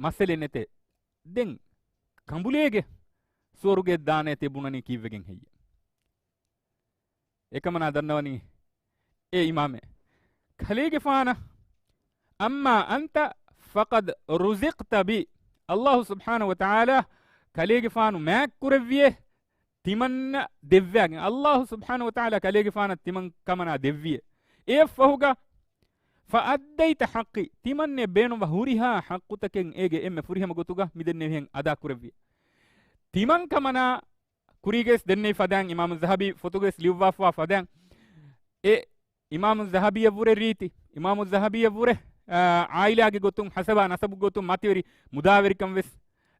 މައްސަލައެއް ނެތޭ. ދެން ކަނބުލޭގެ ސުވަރުގެ ދާނޭތޭ ބުނަނީ ކީއްވެގެން ހެއްޔޭ؟ އެކަމަނާ ދަންނަވަނީ، އޭ އިމާމޭ، ކަލޭގެފާނަށް، أما أنت فقد رزقت بي، އައްލާހު ސުބްޙާނަހު ވަތަޢާލާ ކަލޭގެފާނު މާތް ކުރެއްވިޔޭ، ތިމަންނަށް ދެއްވާގެން. އައްލާހު ސުބްޙާނަހު ވަތަޢާލާ ކަލޭގެފާނަށް ތިމަން ކަމަނާ ދެއްވިޔޭ. އެއަށްފަހުގަ، فأديت حقي، ތިމަންނެ ބޭނުންވާ ހުރިހާ ޙައްޤުތަކެއް އޭގެ އެންމެ ފުރިހަމަ ގޮތުގަ މިދެންނެވިހެން އަދާކުރެއްވި. ތިމަން ކަމަނާ ކުރީގައިސް ދެންނެވި ފަދައިން، އިމާމު ޒަހަބީ ފޮތުގައިސް ލިޔުއްވާފަވާ ފަދައިން، އެ އިމާމު ޒަހަބީއަށްވުރެ ރީތި، އިމާމު ޒަހަބީއަށްވުރެ، އާ، ޢާއިލާގެ ގޮތުން، ޙަސަބާ ނަސަބު ގޮތުން މަތިވެރި މުދާވެރިކަން ވެސް،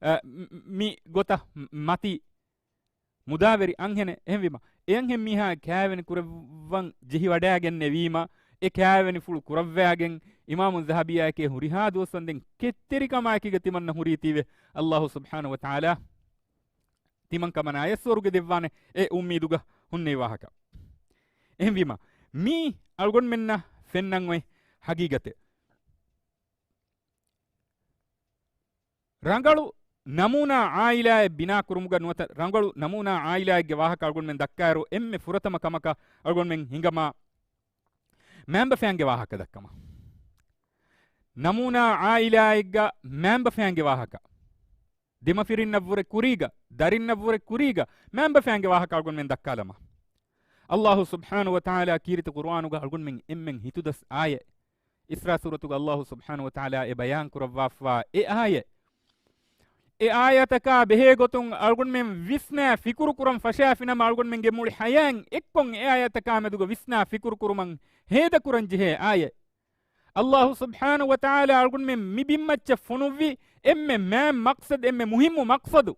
އާ، މި، މި ގޮތަށް މަތި މުދާވެރި އަންހެނެއް. އެހެންވީމަ، އެ އަންހެން މީހާ ކާވެނި ކުރައްވަން ޖެހިވަޑައިގެންނެވީމަ، އެ ކާވެނިފުޅު ކުރައްވާގެން، އިމާމު ޒަހަބީއާއެކޭ ހުރިހާ ދުވަސްވަންދެން ކެތްތެރިކަމާއެކީގަ ތިމަންނަ ހުރީތީވެ، އައްލާހު ސުބްޙާނަހު ވަތަޢާލާ ތިމަން ކަމަނާޔަށް ސުވަރުގެ ދެއްވާނެ އެ އުއްމީދުގަ ހުންނެވި ވާހަކަ. އެހެންވީމަ، މީ އަޅުގަނޑުމެންނަށް ފެންނަން އޮތް ހަގީގަތެއް. ރަނގަޅު ނަމޫނާ ޢާއިލާއެއް ބިނާ ކުރުމުގަ ނުވަތަ ރަނގަޅު ނަމޫނާ ޢާއިލާއެއްގެ ވާހަކަ އަޅުގަނޑުމެން ދައްކާއިރު، އެންމެ ފުރަތަމަ ކަމަކަށް އަޅުގަނޑުމެން ހިނގަމާ، މާނބަފައިންގެ ވާހަކަ ދައްކަމަށް. ނަމޫނާ އާއިލާއެއްގަ މާނބަފައިންގެ ވާހަކަ. ދެމަފިރިންނަށްވުރެ ކުރީގަ، ދަރިންނަށްވުރެ ކުރީގަ މާނބަފައިންގެ ވާހަކަ އަޅުގަނޑުމެން ދައްކާލަމާ. އައްލާހު ސުބްޙާނަހު ވަތަޢާލާ ކީރިތި ޤުރުއާނުގަ އަޅުގަނޑުމެން އެންމެން ހިތުދަސް އާޔަތް. އިސްރާ ސޫރަތުގަ އައްލާހު ސުބްޙާނަހު ވަތަޢާލާ އެ ބަޔާން ކުރައްވާފާ އެ އާޔަތް. އެ އާޔަތަކާ ބެހޭ ގޮތުން އަޅުގަނޑުމެން ވިސްނާ ފިކުރު ކުރަން ފަށާފިނަމަ، އަޅުގަނޑުމެންގެ މުޅި ޙަޔާތް އެއްކޮށް އެ އާޔަތަކާ މެދުގަ ވިސްނާ ފިކުރު ކުރުމަށް ހޭދަކުރަން ޖެހޭ އާޔަތް. އައްލާހު ސުބްޙާނަހު ވަތަޢާލާ އަޅުގަނޑުމެން މި ބިންމައްޗަށް ފޮނުއްވި އެންމެ މާތް މަޤްޞަދު، އެންމެ މުހިއްމު މަޤްޞަދު.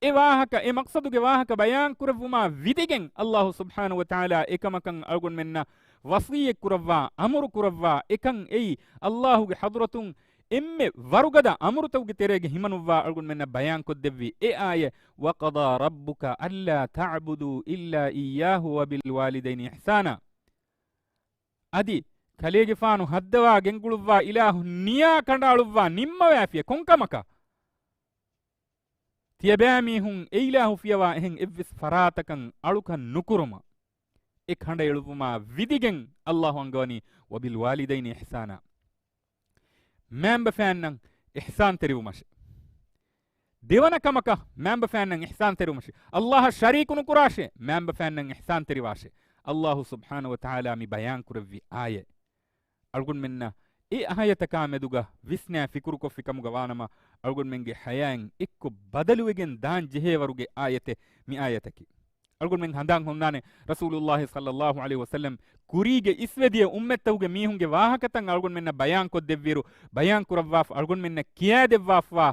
އެ ވާހަކަ، އެ މަޤްޞަދުގެ ވާހަކަ ބަޔާން ކުރެއްވުމާ ވިދިގެން، އައްލާހު ސުބްޙާނަހު ވަތަޢާލާ އެކަމަކަށް އަޅުގަނޑުމެންނަށް ވަޞިއްޔަތް ކުރައްވާ، އަމުރު ކުރައްވާ، އެކަން އެއީ އައްލާހުގެ ޙަޟްރަތުން އެންމެ ވަރުގަދަ އަމުރުތަކުގެ ތެރޭގަ ހިމަނުއްވާ އަޅުގަނޑުމެންނަށް ބަޔާން ކޮށްދެއްވި އެ އާޔަތް، وَقَضَىٰ رَبُّكَ أَلَّا تَعْبُدُوا إِلَّا إِيَّاهُ وَبِالْوَالِدَيْنِ إِحْسَانًا. އަދި ކަލޭގެފާނު ހައްދަވާ ގެންގުޅުއްވާ އިލާހު ނިޔާ ކަނޑައަޅުއްވާ ނިންމަވައިފިޔަ ކޮންކަމަކަށް؟ ތިޔަބައިމީހުން އެ އިލާހު ފިޔަވާ އެހެން އެއްވެސް ފަރާތަކަށް އަޅުކަން ނުކުރުމަށް. އެ ކަނޑައެޅުއްވުމާ ވިދިގެން އައްލާހު އަންގަވަނީ، وَبِالْوَالِدَيْنِ إِحْسَانًا. މާންބަފައިންނަށް އިޙްސާންތެރިވުމަށެ. ދެވަނަ ކަމަކަށް މާންބަފައިންނަށް އިޙްސާންތެރިވުމަށެ. އައްލާހަށް ޝަރީކު ނުކުރާށޭ، މާންބަފައިންނަށް އިޙްސާންތެރިވާށޭ. އައްލާހު ސުބްޙާނަހު ވަތަޢާލާ މި ބަޔާން ކުރެއްވި އާޔަތް. އަޅުގަނޑުމެންނަށް އެ އާޔަތަކާ މެދުގަ ވިސްނާ ފިކުރުކޮށްފި ކަމުގަ ވާނަމަ، އަޅުގަނޑުމެންގެ ޙަޔާތް އެއްކޮށް ބަދަލުވެގެން ދާން ޖެހޭވަރުގެ އާޔަތެއް މި އާޔަތަކީ. އަޅުގަނޑުމެން ހަނދާން ހުންނާނެ، ރަސޫލުﷲ ޞައްލަﷲ ޢަލައިހި ވަސައްލަމް ކުރީގެ އިސްވެދިޔަ އުއްމަތްތަކުގެ މީހުންގެ ވާހަކަތައް އަޅުގަނޑުމެންނަށް ބަޔާން ކޮށްދެއްވިއިރު، ބަޔާން ކުރައްވާފަ އަޅުގަނޑުމެންނަށް ކިޔާދެއްވާފަ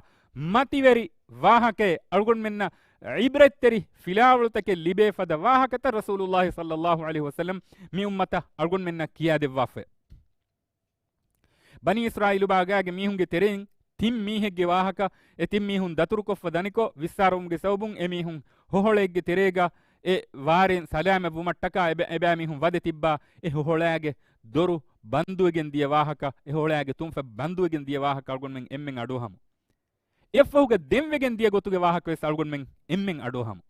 މަތިވެރި ވާހަކައެއް، އަޅުގަނޑުމެންނަށް ޢިބްރަތްތެރި ފިލާވަޅުތަކެއް ލިބޭ ފަދަ ވާހަކަތައް ރަސޫލުﷲ ޞައްލަﷲ ޢަލައިހި ވަސައްލަމް މި އުއްމަތަށް އަޅުގަނޑުމެންނަށް ކިޔާދެއްވާފަ. ބަނީ އިސްރާއީލު ބާގާގެ މީހުންގެ ތެރެއިން ތިން މީހެއްގެ ވާހަކަ، އެ ތިން މީހުން ދަތުރުކޮށްފަ ދަނިކޮށް، ވިއްސާރަވުމުގެ ސަބަބުން އެ މީހުން ހޮހޮޅައެއްގެ ތެރޭގަ އެ ވާރޭން ސަލާމަތް ވުމަށްޓަކާ އެބަ-، އެބައިމީހުން ވަދެ ތިއްބާ، އެ ހޮހޮޅާގެ ދޮރު ބަންދުވެގެން ދިޔަ ވާހަކަ، އެ ހޮހޮޅާގެ ތުންފަތް ބަންދުވެގެން ދިޔަ ވާހަކަ އަޅުގަނޑުމެން އެންމެން އަޑުއަހަމު. އެއަށްފަހުގަ ދެންވެގެން ދިޔަ ގޮތުގެ ވާހަކަވެސް އަޅުގަނޑުމެން އެންމެން އަޑުއަހަމު.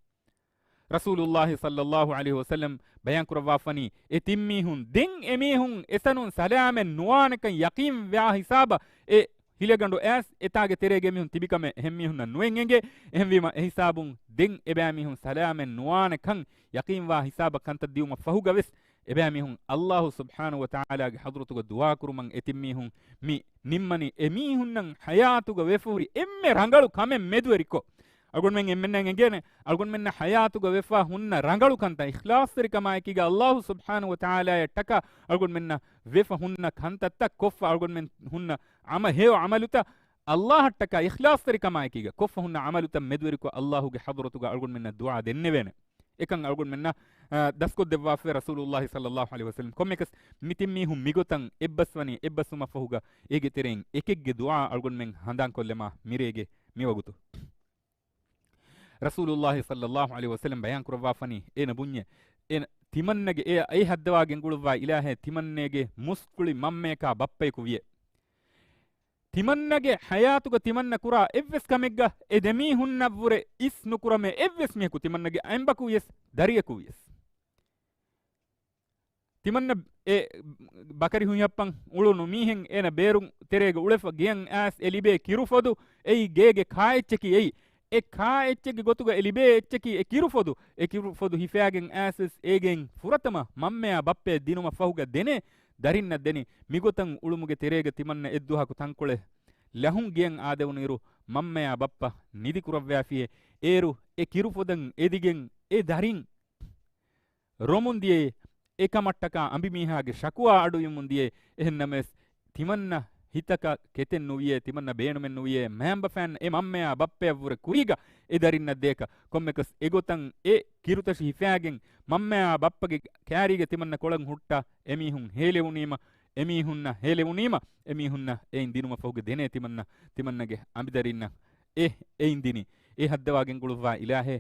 ރަސޫލުﷲ ޞައްލަﷲ ޢަލައިހި ވަސައްލަމް ބަޔާން ކުރައްވާފަނީ، އެ ތިން މީހުން ދެން އެމީހުން އެތަނުން ސަލާމަތް ނުވާނެކަން ޔަޤީންވާ ހިސާބަށް އެ ހިލަގަނޑު އައިސް އެތާގެ ތެރޭގެ މީހުން ތިބިކަމެއް އެހެން މީހުންނަށް ނުއެއް އެނގޭ. އެހެންވީމަ އެހިސާބުން ދެން އެބައިމީހުން ސަލާމަތް ނުވާނެކަން ޔަޤީންވާ ހިސާބަށް ކަންތައް ދިއުމަށް ފަހުގަވެސް އެބައިމީހުން އައްލާހު ސުބްޙާނަހު ވަތަޢާލާގެ ޙަޟްރަތުގަ ދުޢާ ކުރުމަށް އެ ތިން މީހުން މި ނިންމަނީ. އެ މީހުންނަށް ޙަޔާތުގަ ވެފަ ހުރި އެންމެ ރަނގަޅު ކަމެއް މެދުވެރިކޮށް، އަޅުގަނޑުމެން އެންމެންނަށް އެނގޭނެ، އަޅުގަނޑުމެންނަށް ޙަޔާތުގަ ވެފަ ހުންނަ ރަނގަޅު ކަންތައް އިޚްލާޞްތެރިކަމާއެކީގަ އައްލާހު ސުބްޙާނަހު ވަތަޢާލާއަށްޓަކާ އަޅުގަނޑުމެންނަށް ވެފަ ހުންނަ ކަންތައްތައް، ކޮށްފަ އަޅުގަނޑުމެން ހުންނަ ޢަމަ-، ހެޔޮ ޢަމަލުތައް، އައްލާހަށްޓަކާ އިޚްލާޞްތެރިކަމާއެކީގަ ކޮށްފަ ހުންނަ ޢަމަލުތައް މެދުވެރިކޮށް، އައްލާހުގެ ޙަޟްރަތުގަ އަޅުގަނޑުމެންނަށް ދުޢާ ދެންނެވޭނެ. އެކަން އަޅުގަނޑުމެންނަށް، އާ، ދަސްކޮށްދެއްވާފައި ރަސޫލުﷲ ޞައްލަﷲ ޢަލައިހި ވަސައްލަމް. ކޮންމެކަސް މި ތިން މީހުން މިގޮތަށް އެއްބަސްވަނީ، އެއްބަސްވުމަށްފަހުގަ އޭގެ ތެރެއިން އެކެއްގެ ދުޢާ އަޅުގަނޑުމެން ހަނދާންކޮށްލެމާ މިރޭގެ މިވަގުތު. ރަސޫލުﷲ ޞައްލަﷲ ޢަލައިހި ވަސައްލަމް ބަޔާން ކުރައްވާފަނީ، އޭނަ ބުންޏެ، އޭނަ ތިމަންނަގެ އެ އައި ހައްދަވާ ގެންގުޅުއްވާ އިލާހޭ ތިމަންނޭގެ މުސްކުޅި މަންމަޔަކާ ބައްޕަޔަކު ވިޔޭ. ތިމަންނަގެ ޙަޔާތުގަ ތިމަންނަ ކުރާ އެއްވެސް ކަމެއްގަ އެ ދެމީހުންނަށްވުރެ އިސް ނުކުރަމޭ އެއްވެސް މީހަކު ތިމަންނަގެ އަނބަކު ވިޔަސް، ދަރިޔަކު ވިޔަސް. ތިމަންނަ އެ ބަކަރި ހުއިހައްޕަން އުޅުނު މީހެއް އޭނަ ބޭރު ތެރޭގަ އުޅެފަ ގެޔަށް އައިސް އެ ލިބޭ ކިރުފޮދު އެއީ ގޭގެ ކާއެއްޗަކީ އެއީ. އެ ކާއެއްޗެއްގެ ގޮތުގަ އެ ލިބޭ އެއްޗަކީ އެ ކިރުފޮދު. އެ ކިރުފޮދު ހިފާގެން އައިސް ވެސް އޭގެން ފުރަތަމަ މަންމަޔާ ބައްޕަޔަށް ދިނުމަށް ފަހުގަ ދެނޭ ދަރިންނަށް ދެނީ. މިގޮތަށް އުޅުމުގެ ތެރޭގަ ތިމަންނަ އެއްދުވަހަކު ތަންކޮޅެއް ލަހުން ގެޔަށް އާދެވުނުއިރު މަންމަޔާ ބައްޕަ ނިދި ކުރައްވާފިޔޭ. އޭރު އެ ކިރުފޮދަށް އެދިގެން އެ ދަރިން ރޮމުން ދިޔައީ، އެކަމަށްޓަކާ އަނބިމީހާގެ ޝަކުވާ އަޑުއިވުމުން ދިޔައީ. އެހެންނަމަވެސް، ތިމަންނަ ހިތަކަށް ކެތެއް ނުވިޔޭ، ތިމަންނަ ބޭނުމެއް ނުވިޔޭ، މާންބަފައިން އެ މަންމަޔާ ބައްޕަޔަށްވުރެ ކުރީގަ އެ ދަރިންނަށް ދޭކަށް. ކޮންމެކަސް އެގޮތަށް އެ ކިރުތަށި ހިފާގެން މަންމަޔާ ބައްޕަގެ ކާރީގަ ތިމަންނަ ކޮޅަށް ހުއްޓާ، އެމީހުން ހޭލެވުނީމަ، އެމީހުންނަށް ހޭލެވުނީމަ، އެމީހުންނަށް އެއިން ދިނުމަށް ފަހުގަ ދެނޭ ތިމަންނަ، ތިމަންނަގެ އަނބިދަރިންނަށް އެ، އެއިން ދިނީ. އެ ހައްދަވާ ގެންގުޅުއްވާ އިލާހޭ،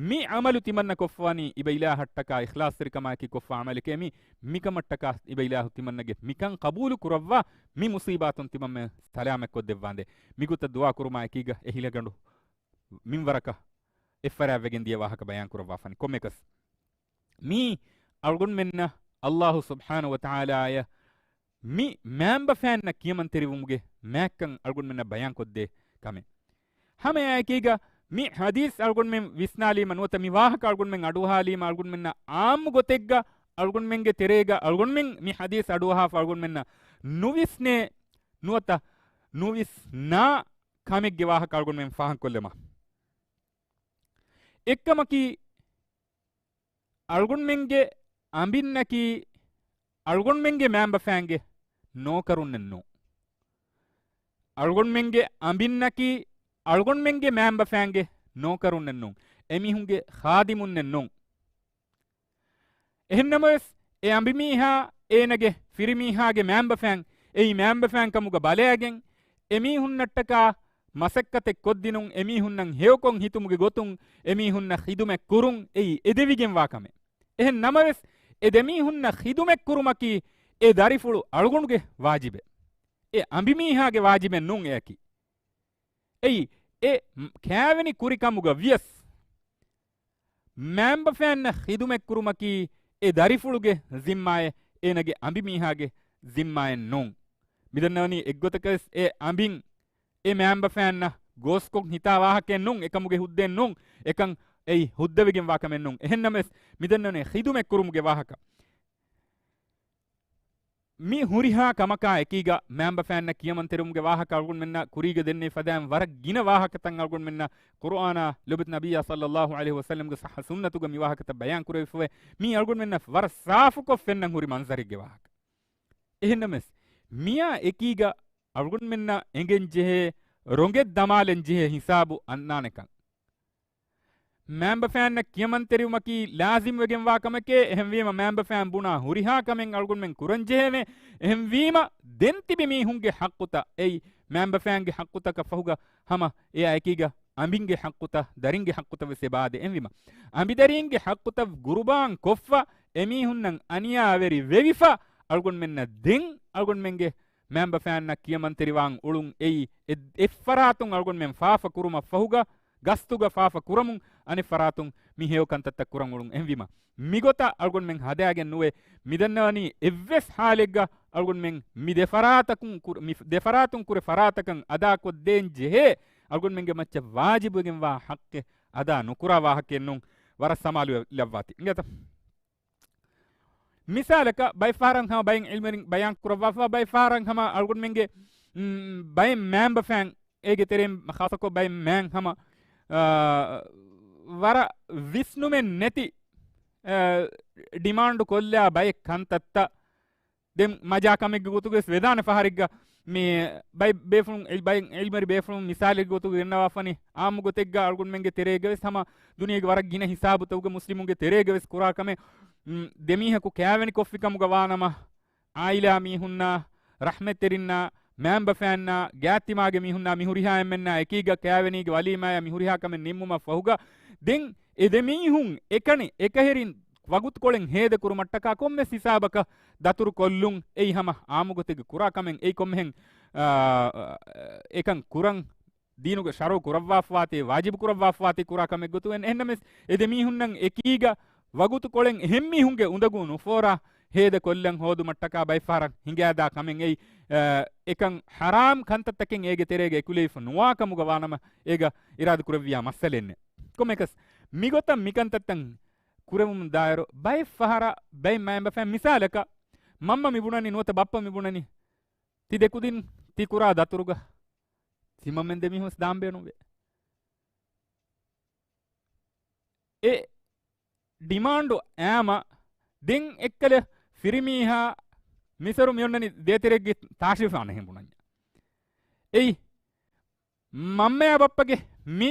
މި ޢަމަލު ތިމަންނަ ކޮށްފަވަނީ އިބަ އިލާހަށްޓަކާ އިޚްލާޞްތެރިކަމާއެކީ ކޮށްފަ ޢަމަލެކޭ މީ. މިކަމަށްޓަކާ އިބަ އިލާހު ތިމަންނަގެ މިކަން ޤަބޫލު ކުރައްވާ، މި މުޞީބާތުން ތިމަންމެ ސަލާމަތްކޮށްދެއްވާނދޭ. މިގޮތަށް ދުޢާ ކުރުމާއެކީގަ އެ ހިލަގަނޑު މިންވަރަކަށް އެއްފަރާތްވެގެން ދިޔަ ވާހަކަ ބަޔާން ކުރައްވާފަނި. ކޮންމެކަސް މީ އަޅުގަނޑުމެންނަށް އައްލާހު ސުބްޙާނަހު ވަތަޢާލާއަށް މި މައިންބަފައިންނަށް ކިޔަމަންތެރިވުމުގެ މާތްކަން އަޅުގަނޑުމެންނަށް ބަޔާންކޮށްދޭ ކަމެއް. ހަމައެއާއެކީގަ މި ޙަދީޘް އަޅުގަނޑުމެން ވިސްނާލީމަ ނުވަތަ މި ވާހަކަ އަޅުގަނޑުމެން އަޑުއަހާލީމަ އަޅުގަނޑުމެންނަށް ޢާއްމު ގޮތެއްގަ އަޅުގަނޑުމެންގެ ތެރޭގަ އަޅުގަނޑުމެން މި ޙަދީޘް އަޑުއަހާފަ އަޅުގަނޑުމެންނަށް ނުވިސްނޭ ނުވަތަ ނުވިސްނާ ކަމެއްގެ ވާހަކަ އަޅުގަނޑުމެން ފާހަގަކޮށްލަމާ. އެއްކަމަކީ، އަޅުގަނޑުމެންގެ އަނބިންނަކީ އަޅުގަނޑުމެންގެ މައިންބަފައިންގެ ނޯކަރުންނެއް ނޫން. އަޅުގަނޑުމެންގެ އަނބިންނަކީ އަޅުގަނޑުމެންގެ މައިންބަފައިންގެ ނޯކަރުންނެއް ނޫން. އެމީހުންގެ ޚާދިމުންނެއް ނޫން. އެހެންނަމަވެސް، އެ އަނބިމީހާ އޭނަގެ ފިރިމީހާގެ މައިންބަފައިން އެއީ މައިންބަފައިން ކަމުގަ ބަލައިގެން، އެމީހުންނަށްޓަކާ މަސައްކަތެއް ކޮށްދިނުން، އެމީހުންނަށް ހެޔޮކޮށް ހިތުމުގެ ގޮތުން އެމީހުންނަށް ޚިދުމަތް ކުރުން އެއީ އެދެވިގެންވާ ކަމެއް. އެހެން ނަމަވެސް، އެ ދެމީހުންނަށް ޚިދުމަތް ކުރުމަކީ އެ ދަރިފުޅު އަޅުގަނޑުގެ ވާޖިބެއް. އެ އަނބިމީހާގެ ވާޖިބެއް ނޫން އެއަކީ. އެއީ، އެ ކާވެނި ކުރިކަމުގަ ވިޔަސް، މައިންބަފައިންނަށް ޚިދުމަތްކުރުމަކީ އެ ދަރިފުޅުގެ ޒިންމާއެއް، އޭނަގެ އަނބިމީހާގެ ޒިންމާއެއް ނޫން. މިދަންނަވަނީ އެއްގޮތަކަސް އެ އަނބިން އެ މައިންބަފައިންނަށް ގޯސްކޮށް ހިތާ ވާހަކައެއް ނޫން، އެކަމުގެ ހުއްދައެއް ނޫން، އެކަން އެއީ ހުއްދަވެގެން ވާ ކަމެއް ނޫން. އެހެންނަމަވެސް، މިދަންނަވަނީ ޚިދުމަތްކުރުމުގެ ވާހަކަ. މި ހުރިހާ ކަމަކާ އެކީގަ މައިންބަފައިންނަށް ކިޔަމަންތެރިވުމުގެ ވާހަކަ އަޅުގަނޑުމެންނަށް ކުރީގަ ދެންނެވި ފަދައިން ވަރަށް ގިނަ ވާހަކަތައް އަޅުގަނޑުމެންނަށް ޤުރުއާނާ ލޮބުވެތި ނަބިއްޔާ ޞައްލައްލާހު ޢަލައިހި ވަސައްލަމްގެ ޞައްޙަ ސުންނަތުގަ މި ވާހަކަތައް ބަޔާން ކުރެވިފަވޭ. މީ އަޅުގަނޑުމެންނަށް ވަރަށް ސާފުކޮށް ފެންނަން ހުރި މަންޒަރެއްގެ ވާހަކަ. އެހެންނަމަވެސް، މިއާ އެކީގަ އަޅުގަނޑުމެންނަށް އެނގެން ޖެހޭ ރޮނގެއް ދަމާލަން ޖެހޭ ހިސާބު އަންނާނެކަން. މައިންބަފައިންނަށް ކިޔަމަންތެރިވުމަކީ ލާޒިމް ވެގެންވާ ކަމެކޭ. އެހެންވީމަ، މައިންބަފައިން ބުނާ ހުރިހާ ކަމެއް އަޅުގަނޑުމެން ކުރަން ޖެހޭނެ. އެހެންވީމަ، ދެން ތިބި މީހުންގެ ޙައްޤުތައް، އެއީ މައިންބަފައިންގެ ޙައްޤުތަކަށް ފަހުގަ ހަމަ އެއާ އެކީގަ އަނބިންގެ ޙައްޤުތައް، ދަރިންގެ ޙައްޤުތައް ވެސް އެބަ އާދޭ. އެހެންވީމަ، އަނބިދަރީންގެ ޙައްޤުތައް ގުރުބާން ކޮށްފަ، އެމީހުންނަށް އަނިޔާވެރި ވެވިފަ، އަޅުގަނޑުމެންނަށް ދެން އަޅުގަނޑުމެންގެ މައިންބަފައިންނަށް ކިޔަމަންތެރިވާން އުޅުން އެއީ، އެ-، އެއްފަރާތުން އަޅުގަނޑުމެން ފާފަ ކުރުމަށް ފަހުގަ، ގަސްތުގަ ފާފަ ކުރަމުން، އަނެއް ފަރާތުން މި ހެޔޮ ކަންތައްތައް ކުރަން އުޅުން. އެހެންވީމަ، މިގޮތަށް އަޅުގަނޑުމެން ހަދާގެން ނުވޭ. މިދަންނަވަނީ އެއްވެސް ޙާލެއްގަ އަޅުގަނޑުމެން މި ދެފަރާތަކުން ކުރ-، މި ދެފަރާތުން ކުރެ ފަރާތަކަށް އަދާކޮށްދޭން ޖެހޭ، އަޅުގަނޑުމެންގެ މައްޗަށް ވާޖިބުވެގެންވާ ޙައްޤެއް އަދާ ނުކުރާ ވާހަކައެއް ނޫން. ވަރަށް ސަމާލު ލައްވާތި. އިނގޭތަ؟ މިސާލަކަށް، ބައެއް ފަހަރަށް ހަމަ ބައެއް ޢިލްމުވެރިން ބަޔާން ކުރައްވާފަ، ބައެއް ފަހަރަށް ހަމަ އަޅުގަނޑުމެންގެ، މް، ބައެއް މައިންބަފައިން އޭގެ ތެރެއިން ޚާއްޞަކޮށް ބައެއް މައިން ހަމަ، އާ، ވަރަށް ވިސްނުމެއް ނެތި، އާ، ޑިމާންޑު ކޮށްލާ ބައެއް ކަންތައްތައް ދެން މަޖާ ކަމެއްގެ ގޮތުގަވެސް ވެދާނެ ފަހަރެއްގަ މި ބައި-، ބޭފުޅުން އެ-، ބައި-، އިލްމުވެރި ބޭފުޅުން މިސާލެއްގެ ގޮތުގަ ގެންނަވާފަނި އާއްމު ގޮތެއްގަ އަޅުގަނޑުމެންގެ ތެރޭގަވެސް ހަމަ ދުނިޔޭގެ ވަރަށް ގިނަ ހިސާބުތަކުގަ މުސްލިމުންގެ ތެރޭގަވެސް ކުރާ ކަމެއް، މް، ދެމީހަކު ކާވެނި ކޮށްފި ކަމުގަ ވާނަމަ، އާއިލާ މީހުންނާ، ރަޙްމަތްތެރިންނާ، މައިންބަފައިންނާ، ގާތްތިމާގެ މީހުންނާ، މި ހުރިހާ އެންމެންނާ އެކީގަ ކާވެނީގެ ވަލީމާޔާ މި ހުރިހާ ކަމެއް ނިންމުމަށް ފަހުގަ، ދެން އެ ދެމީހުން އެކަނި އެކަހެރިން ވަގުތުކޮޅެއް ހޭދަކުރުމަށްޓަކާ ކޮންމެސް ހިސާބަކަށް ދަތުރު ކޮށްލުން އެއީ ހަމަ އާއްމު ގޮތެއްގަ ކުރާ ކަމެއް. އެއީ ކޮންމެހެން، އާ، އެކަން ކުރަން ދީނުގެ ޝަރުޢު ކުރައްވާފަވާތީ، ވާޖިބު ކުރައްވާފަވާތީ ކުރާ ކަމެއް ގޮތުގަ. އެހެންނަމަވެސް، އެ ދެ މީހުންނަށް އެކީގަ ވަގުތުކޮޅެއް އެހެން މީހުންގެ އުނދަގޫ ނުފޯރާ ހޭދަ ކޮށްލަން ހޯދުމަށްޓަކާ ބައެއް ފަހަރަށް ހިނގާދާ ކަމެއް އެއީ، އާ، އެކަން ޙަރާމް ކަންތައްތަކެއް އޭގެ ތެރޭގަ އެކުލެވިފަ ނުވާ ކަމުގަ ވާނަމަ، އޭގަ އިރާދަ ކުރެއްވިޔާ މައްސަލައެއް ނެތް. ކޮންމެއަކަސް، މިގޮތަށް މިކަންތައްތައް ކުރެވުމުން ދާއިރު، ބައެއް ފަހަރަށް ބައެއް މައިންބަފައިން މިސާލަކަށް، މަންމަ މި ބުނަނީ ނުވަތަ ބައްޕަ މި ބުނަނީ، ތި ދެ ކުދިން ތި ކުރާ ދަތުރުގަ ތިމަންމެން ދެ މީހުން ވެސް ދާން ބޭނުންވޭ. އެ ޑިމާންޑު އައިމަ ދެން އެއްކަލަ ފިރިމީހާ މިސަރު މިއޮންނަނީ ދޭތެރޭގަ ތާށިވެފަ އަނެއްހެން ބުނަންޏާ. އެއީ މަންމަޔާ ބައްޕަގެ މި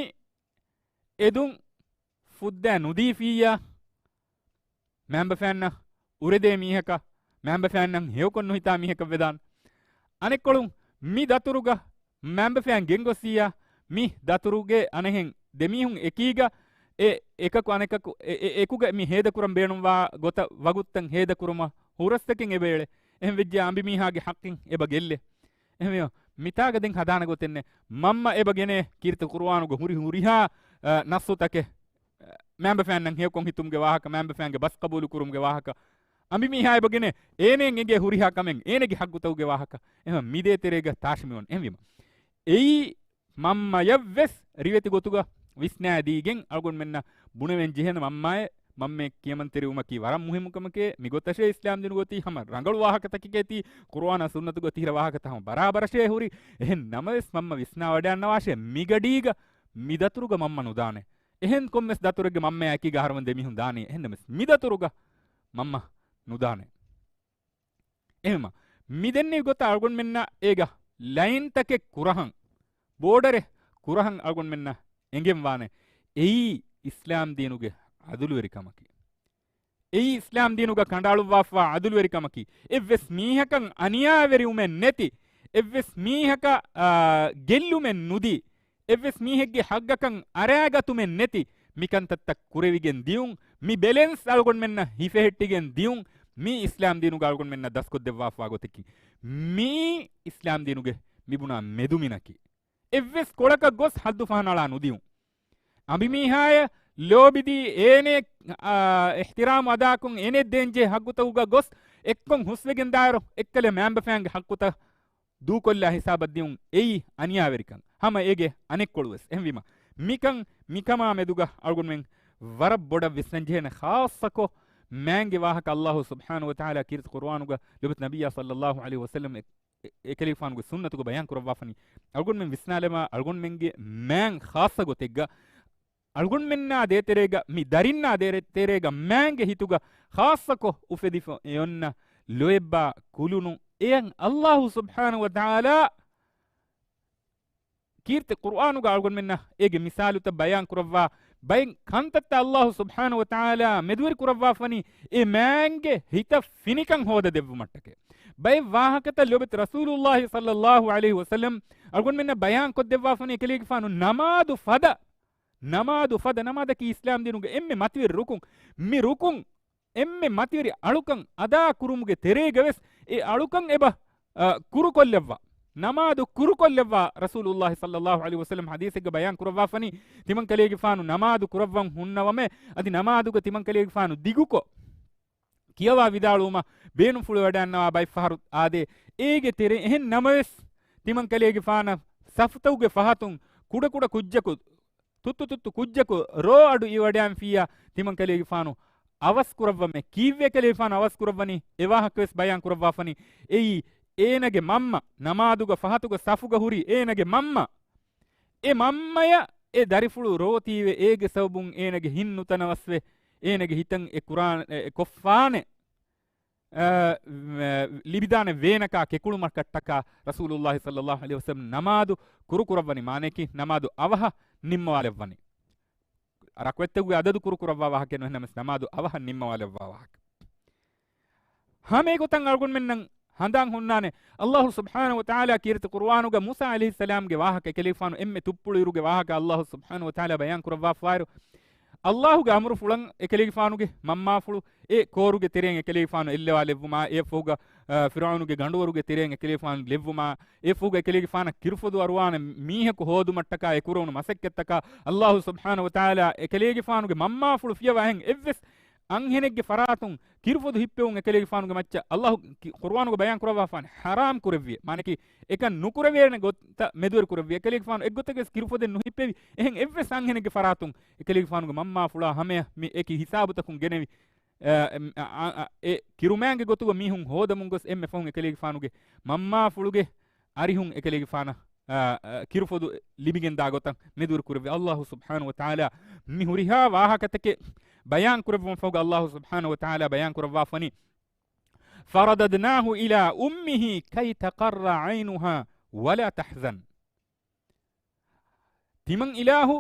އެދުން ފުއްދާ ނުދީފިއްޔާ، މައިންބަފައިންނަށް އުރެދޭ މީހަކަށް، މައިންބަފައިންނަށް ހެޔޮކޮށް ނުހިތާ މީހަކަށް ވެދާނެ. އަނެއްކޮޅުން މި ދަތުރުގަ މައިންބަފައިން ގެންގޮސްސިއްޔާ، މި ދަތުރުގެ އަނެއްހެން ދެމީހުން އެކީގަ އެ އެކަކު އަނެކަކު އެ-، އެ-، އެކުގަ މި ހޭދަކުރަން ބޭނުންވާ ގޮތަށް ވަގުތުތައް ހޭދަކުރުމަށް ހުރަސްތަކެއް އެބައެޅޭ. އެހެން ވެއްޖެ އަނބިމީހާގެ ޙައްޤެއް އެބަ ގެއްލޭ. އެހެންވެ، މިތާގަ ދެން ހަދާނެ ގޮތެއް ނެތް. މަންމަ އެބަ ގެނޭ ކީރިތި ޤުރުއާނުގަ ހުރި ހުރިހާ، އަ، ނައްޞުތަކެއް، އަ، މައިންބަފައިންނަށް ހެޔޮކޮށް ހިތުމުގެ ވާހަކަ، މައިންބަފައިންގެ ބަސް ޤަބޫލު ކުރުމުގެ ވާހަކަ، އަނބިމީހާ އެބަ ގިނަ އޭނައަށް އެނގޭ ހުރިހާ ކަމެއް އޭނަގެ ހައްގުތަކުގެ ވާހަކަ އެހެން މި ދޭތެރޭގަ ތާށި މިވަން. އެހެންވީމަ އެއީ މަންމަޔަށްވެސް ރިވެތި ގޮތުގަ ވިސްނާދީގެން އަޅުގަނޑުމެންނަށް ބުނެވެން ޖެހޭނެ މަންމައެއް، މަންމައެއް ކިޔަމަންތެރިވުމަކީ ވަރަށް މުހިއްމު ކަމެކޭ. މި ގޮތަށޭ އިސްލާމް ދީނުގަ އޮތީ ހަމަ ރަނގަޅު ވާހަކަތަކެކޭތީ، ޤުރުއާނާ ސުންނަތުގަ އޮތީ ހުރި ވާހަކަތައް ހަމަ ބަރާބަރަށޭ ހުރި. އެހެން ނަމަވެސް މަންމަ ވިސްނާވަޑައިގަންނަވާށޭ، މި ގަޑީގަ މި ދަތުރުގަ މަންމަ ނުދާނެ. އެހެން ކޮންމެސް ދަތުރެއްގަ މަންމައާ އެކީގަ އަހަރުމެން ދެމީހުން ދާނީ. އެހެންނަމަވެސް މި ދަތުރުގަ މަންމަ ނުދާނެ. އެހެންވީމަ މި ދެންނެވި ގޮތަށް އަޅުގަނޑުމެންނަށް އޭގަ ލައިންތަކެއް ކުރަހަން، ބޯޑަރެއް ކުރަހަން އަޅުގަނޑުމެންނަށް އެނގެންވާނެ. އެއީ އިސްލާމް ދީނުގެ ޢަދުލުވެރިކަމަކީ. އެއީ އިސްލާމް ދީނުގަ ކަނޑައަޅުއްވާފައިވާ ޢަދުލުވެރިކަމަކީ. އެއްވެސް މީހަކަށް އަނިޔާވެރިވުމެއް ނެތި، އެއްވެސް މީހަކަށް، އާ، ގެއްލުމެއް ނުދީ، އެއްވެސް މީހެއްގެ ހައްގަކަށް އަރާގަތުމެއް ނެތި، މިކަންތައްތައް ކުރެވިގެން ދިޔުން، މި ބެލެންސް އަޅުގަނޑުމެންނަށް ހިފެހެއްޓިގެން ދިޔުން، މީ އިސްލާމް ދީނުގަ އަޅުގަނޑުމެންނަށް ދަސްކޮށްދެއްވާފައިވާ ގޮތަކީ. މީ އިސްލާމް ދީނުގެ މިބުނާ މެދުމިނަކީ. އެއްވެސް ކޮޅަކަށް ގޮސް ހައްދު ފަހަނައަޅާ ނުދިޔުން. އަނބިމީހާޔަށް ލޯބިދީ އޭނެ، އާ، އިޙްތިރާމު އަދާކޮށް އޭނެ ދޭންޖެހޭ ހައްގުތަކުގަ ގޮސް އެއްކޮށް ހުސްވެގެން ދާއިރު އެއްކަލަ މައިންބަފައިންގެ ހައްގުތައް ދޫކޮށްލާ ހިސާބަށް ދިޔުން އެއީ އަނިޔާވެރިކަން. ހަމަ އޭގެ އަނެއްކޮޅުވެސް. އެހެންވީމަ މިކަން މިކަމާ މެދުގަ އަޅުގަނޑުމެން ވަރަށް ބޮޑަށް ވިސްނަންޖެހޭނެ، ޚާއްޞަކޮށް މާންގެ ވާހަކަ އައްލާހު ސުބްޙާނަހު ވަތަޢާލާ ކީރިތި ޤުރުއާނުގަ ލޯބިވެތި ނަބިއްޔާ ޞައްލައްލާހު ޢަލައިހި ވަސައްލަމް އެ-، އެ-، އެކަލޭގެފާނުގެ ސުންނަތުގަ ބަޔާން ކުރައްވާފަނީ. އަޅުގަނޑުމެން ވިސްނާލަމާ، އަޅުގަނޑުމެންގެ މާން ޚާއްޞަ ގޮތެއްގަ އަޅުގަނޑުމެންނާ ދޭތެރޭގަ، މި ދަރިންނާ ދޭ-، ތެރޭގަ މާންގެ ހިތުގަ ޚާއްޞަކޮށް އުފެދިފަ އެއޮންނަ ލޯތްބާ ކުލުނު އެޔަށް އައްލާހު ސުބްޙާނަހު ވަތަޢާލާ ކީރިތި ޤުރުއާނުގަ އަޅުގަނޑުމެންނަށް އޭގެ މިސާލުތައް ބަޔާން ކުރައްވާ، ބައެއް ކަންތައްތައް އައްލާހު ސުބްޙާނަހު ވަތަޢާލާ މެދުވެރި ކުރައްވާފަނީ، އެ މާންގެ ހިތަށް ފިނިކަން ހޯދަ ދެއްވުމަށްޓަކައި. ބައެއް ވާހަކަތައް ލޯބިވެތި ރަސޫލުއްލާހި ޞައްލައްލާހު ޢަލައިހި ވަސައްލަމް އަޅުގަނޑުމެންނަށް ބަޔާން ކޮށްދެއްވާފަނީ، އެކަލޭގެފާނު ނަމާދު ފަދަ، ނަމާދު ފަދަ، ނަމާދަކީ އިސްލާމް ދީނުގެ އެންމެ މަތިވެރި ރުކުން. މި ރުކުން އެންމެ މަތިވެރި އަޅުކަން އަދާ ކުރުމުގެ ތެރޭގަވެސް އެ އަޅުކަން އެބަ، އަ، ކުރުކޮށްލައްވާ. ނަމާދު ކުރުކޮށްލައްވާ. ރަސޫލުއްލާހި ޞައްލައްލާހު ޢަލައިހި ވަސައްލަމް ޙަދީޘެއްގަ ބަޔާން ކުރައްވާފަނީ، ތިމަން ކަލޭގެފާނު ނަމާދު ކުރައްވަން ހުންނަވަމޭ، އަދި ނަމާދުގަ ތިމަން ކަލޭގެފާނު ދިގުކޮށް، ކިޔަވާ ވިދާޅުވުމަށް ބޭނުންފުޅުވަޑައިގަންނަވާ ބައެއް ފަހަރު އާދޭ. އޭގެ ތެރެއިން އެހެން ނަމަވެސް، ތިމަން ކަލޭގެފާނަށް ސަފުތަކުގެ ފަހަތުން ކުޑަކުޑަ ކުއްޖަކު، ތުއްތު ތުއްތު ކުއްޖަކު ރޯ އަޑު އިވަޑައިގެންފިއްޔާ، ތިމަން ކަލޭގެފާނު އަވަސް ކުރައްވަމޭ. ކީއްވެ ކަލޭގެފާނު އަވަސް ކުރައްވަނީ؟ އެ ވާހަކަވެސް ބަޔާން ކުރައްވާފަނީ. އެއީ އޭނަގެ މަންމަ ނަމާދުގަ ފަހަތުގަ ސަފުގަ ހުރި އޭނަގެ މަންމަ، އެ މަންމަޔަށް އެ ދަރިފުޅު ރޯތީވެ، އޭގެ ސަބަބުން އޭނަގެ ހިތް ނުތަނަވަސްވެ، އޭނަގެ ހިތަށް އެ ކުރާން، އެ، އެ ކޮށްފާނެ، އަ، އަ، ލިބިދާނެ ވޭނަކާ ކެކުޅުމަކަށްޓަކާ ރަސޫލުއްލާހި ޞައްލައްލާހު ޢަލައިހި ވަސައްލަމް ނަމާދު ކުރުކުރައްވަނީ. މާނަޔަކީ ނަމާދު އަވަހަށް ނިންމަވާލައްވަނީ. ރަކުޢަތްތަކުގެ އަދަދު ކުރުކުރައްވާ ވާހަކައެއް ނޫން، ނަމަވެސް ނަމާދު އަވަހަށް ނިންމަވާލައްވާ ވާހަކަ. ހަމަ އެގޮތަށް އަޅުގަނޑުމެންނަށް ހަނދާން ހުންނާނެ، އައްލާހު ސުބްޙާނަހު ވަތަޢާލާ ކީރިތި ޤުރުއާނުގަ މޫސާ ޢަލައިހިއްސަލާމްގެ ވާހަކަ، އެކަލޭގެފާނު އެންމެ ތުއްޕުޅު އިރުގެ ވާހަކަ އައްލާހު ސުބްޙާނަހު ވަތަޢާލާ ބަޔާން ކުރައްވާފައިރު، އައްލާހުގެ އަމުރުފުޅަށް އެކަލޭގެފާނުގެ މަންމާފުޅު އެ ކޯރުގެ ތެރެއިން އެކަލޭގެފާނު އެއްލަވާލެއްވުމާ، އެއަށްފަހުގަ، އަ، ފިރުޢައުނުގެ ގަނޑުވަރުގެ ތެރެއިން އެކަލޭގެފާނު ލެއްވުމާ، އެއަށްފަހުގަ އެކަލޭގެފާނަށް ކިރުފޮދު އަރުވާނެ މީހަކު ހޯދުމަށްޓަކާ އެ ކުރެވުނު މަސައްކަތްތަކާ، އައްލާހު ސުބްޙާނަހު ވަތަޢާލާ އެކަލޭގެފާނުގެ މަންމާފުޅު ފިޔަވާ އެހެން އެއްވެސް އަންހެނެއްގެ ފަރާތުން ކިރުފޮދު ހިއްޕެވުން އެކަލޭގެފާނުގެ މައްޗަށް އައްލާހު ކި-، ޤުރުއާނުގަ ބަޔާން ކުރައްވާފާނެ، ޙަރާމް ކުރެއްވިޔޭ. މާނައަކީ، އެކަން ނުކުރެވޭނެ ގޮތަށް މެދުވެރި ކުރެއްވި. އެކަލޭގެފާނު އެއްގޮތަކަށް ވެސް ކިރުފޮދެއް ނުހިއްޕެވި. އެހެން އެއްވެސް އަންހެނެއްގެ ފަރާތުން އެކަލޭގެފާނުގެ މަންމާފުޅާ ހަމަޔަށް މި އެކި ހިސާބުތަކުން ގެނެވި، އަ، އަ، އަ، އެ ކިރުމާގެ ގޮތުގަ މީހުން ހޯދަމުން ގޮސް އެންމެ ފަހުން އެކަލޭގެފާނުގެ މަންމާފުޅުގެ އަރިހުން އެކަލޭގެފާނަށް، އަ، އަ، ކިރުފޮދު ލިބިގެންދާ ގޮތަށް މެދުވެރި ކުރެއްވި. އައްލާހު ސުބްޙާނަހު ވަތަޢާލާ މި ހުރިހާ ވާހަކަތަކެއް ބަޔާން ކުރެއްވުމަށް ފަހުގަ އައްލާހު ސުބްޙާނަހު ވަތަޢާލާ ބަޔާން ކުރައްވާފަނީ، فرددناه إلى أمه كي تقر عينها ولا تحزن. ތިމަން އިލާހު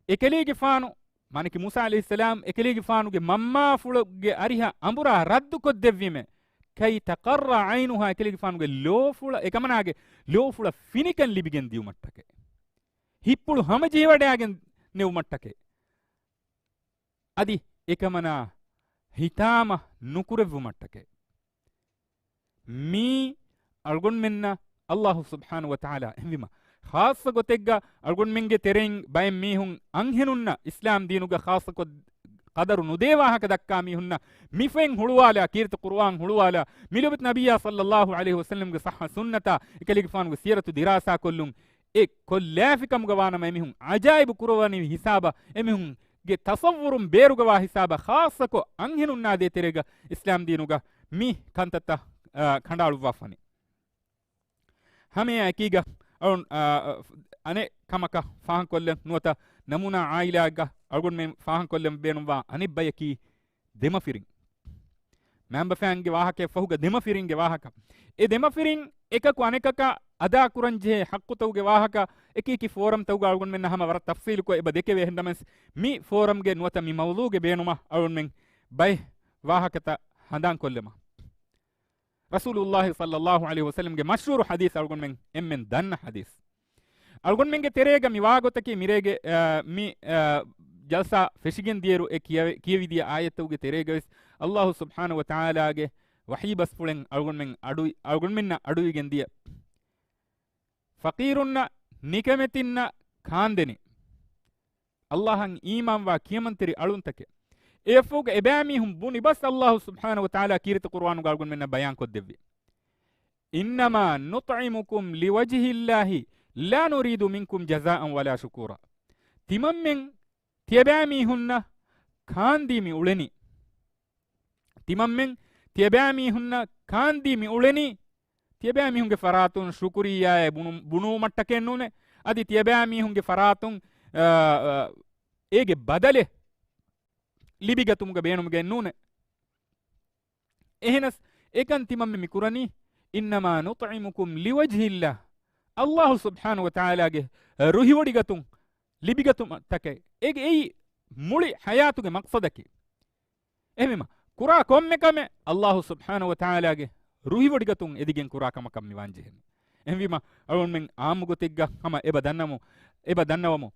އެކަލޭގެފާނު، މާނައަކީ މޫސާ ޢަލައިހިއްސަލާމް އެކަލޭގެފާނުގެ މަންމާފުޅުގެ އަރިހަށް އަނބުރާ ރައްދުކޮށްދެއްވީމޭ، كي تقر عينها، އެކަލޭގެފާނުގެ ލޯފުޅަށް، އެކަމަނާގެ ލޯފުޅަށް ފިނިކަން ލިބިގެން ދިޔުމަށްޓަކައި، ހިތްޕުޅު ހަމަޖެހިވަޑައިގެން ނެވުމަށްޓަކައި. އަދި އެކަމަނާ ހިތާމަ ނުކުރެއްވުމަށްޓަކައި. މީ އަޅުގަނޑުމެންނަށް އައްލާހު ސުބްޙާނަހު ވަތަޢާލާ އެހެންވީމަ، ޚާއްޞަ ގޮތެއްގަ އަޅުގަނޑުމެންގެ ތެރެއިން ބައެއް މީހުން އަންހެނުންނަށް އިސްލާމް ދީނުގަ ޚާއްޞަކޮށް، ޤަދަރު ނުދޭ ވާހަކަ ދައްކާ މީހުންނަށް މި ފޮތް ހުޅުވާލާ، ކީރިތި ޤުރުއާން ހުޅުވާލާ، މި ލޯބިވެތި ނަބިއްޔާ ޞައްލައްލާހު ޢަލައިހި ވަސައްލަމްގެ ޞައްޙަ ސުންނަތާ، އެކަލޭގެފާނުގެ ސީރަތު ދިރާސާކޮށްލުން، އެ ކޮށްލާފިކަމުގަ ވާނަމަ އެމީހުން ޢަޖާއިބު ކުރައްވަނިވި ހިސާބަށް، އެމީހުންގެ ތަޞައްވުރުން ބޭރުގަ ވާ ހިސާބަށް، ޚާއްޞަކޮށް އަންހެނުންނާ ދޭތެރޭގަ އިސްލާމް ދީނުގަ މި ކަންތައްތައް، އާ، ކަނޑައަޅުއްވާފަނި. ހަމައެއާ އެކީގަ އަޅުން، އާ، އަނެއް ކަމަކަށް ފާހަގަކޮށްލަން ނުވަތަ ނަމޫނާ އާއިލާއެއްގަ އަޅުގަނޑުމެން ފާހަގަކޮށްލަން ބޭނުންވާ އަނެއް ބަޔަކީ ދެމަފިރިން. މައިންބަފައިންގެ ވާހަކައަށް ފަހުގަ ދެމަފިރިންގެ ވާހަކަ. އެ ދެމަފިރިން އެކަކު އަނެކަކަށް އަދާކުރަންޖެހޭ ޙައްޤުތަކުގެ ވާހަކަ އެކި އެކި ފޯރަމްތަކުގަ އަޅުގަނޑުމެންނަށް ހަމަ ވަރަށް ތަފްޞީލުކޮށް އެބަ ދެކެވޭ. އެހެންނަމަވެސް މި ފޯރަމްގެ ނުވަތަ މި މައުޟޫގެ ބޭނުމަށް އަޅުގަނޑުމެން ބައެއް ވާހަކަތައް ހަނދާންކޮށްލަމާ. ރަސޫލުﷲ ޞައްލައްލާހު ޢަލައިހި ވަސައްލަމްގެ މަޝްހޫރު ޙަދީޘް އަޅުގަނޑުމެން އެންމެން ދަންނަ ޙަދީޘް. އަޅުގަނޑުމެންގެ ތެރޭގަ މި ވާގޮތަކީ މިރޭގެ، އާ، މި، އާ، ޖަލްސާ ފެށިގެން ދިޔައިރު އެ ކިޔަވެ-، ކިޔެވިދިޔަ އާޔަތްތަކުގެ ތެރޭގަވެސް ﷲ ސުބްޙާނަހު ވަތަޢާލާގެ ވަޙީ ބަސްފުޅެން އަޅުގަނޑުމެން އަޑު-، އަޅުގަނޑުމެންނަށް އަޑުއިވިގެން ދިޔަ، ފަޤީރުންނަށް، ނިކަމެތިންނަށް ކާންދެނި، ﷲ އަށް އީމާންވާ ކިޔަމަންތެރި އަޅުންތަކެއް. އެއަށްފަހުގަ އެބައިމީހުން ބުނި ބަސް ﷲ ސުބްޙާނަހު ވަތަޢާލާ ކީރިތި ޤުރުއާނުގަ އަޅުގަނޑުމެންނަށް ބަޔާންކޮށްދެއްވި. إنما نطعمكم لوجه الله لا نريد منكم جزاء ولا شكورا. ތިމަންމެން ތިޔަބައިމީހުންނަށް ކާންދީ މި އުޅެނީ. ތިމަންމެން ތިޔަބައިމީހުންނަށް ކާންދީ މި އުޅެނީ، ތިޔަބައިމީހުންގެ ފަރާތުން ޝުކުރިއްޔާއެއް ބުނު-، ބުނުވުމަށްޓަކައެއް ނޫނޭ. އަދި ތިޔަބައިމީހުންގެ ފަރާތުން، އާ، އާ، އޭގެ ބަދަލެއް ލިބިގަތުމުގަ ބޭނުމުގައެއް ނޫނޭ. އެހެނަސް އެކަން ތިމަންމެ މި ކުރަނީ، إنما نطعمكم لوجه الله، ﷲ ސުބްޙާނަހު ވަތަޢާލާގެ ރުހިވޮޑިގަތުން ލިބިގަތުމަށްޓަކައި. އޭގެ އެއީ މުޅި ޙަޔާތުގެ މަޤްޞަދަކީ. އެހެންވީމަ، ކުރާ ކޮންމެ ކަމެއް ﷲ ސުބްޙާނަހު ވަތަޢާލާގެ ރުހިވޮޑިގަތުން އެދިގެން ކުރާ ކަމަކަށް މި ވާންޖެހެނީ. އެހެންވީމަ، އަޅުގަނޑުމެން ޢާއްމު ގޮތެއްގަ ހަމަ އެބަ ދަންނަމު، އެބަ ދަންނަވަމު.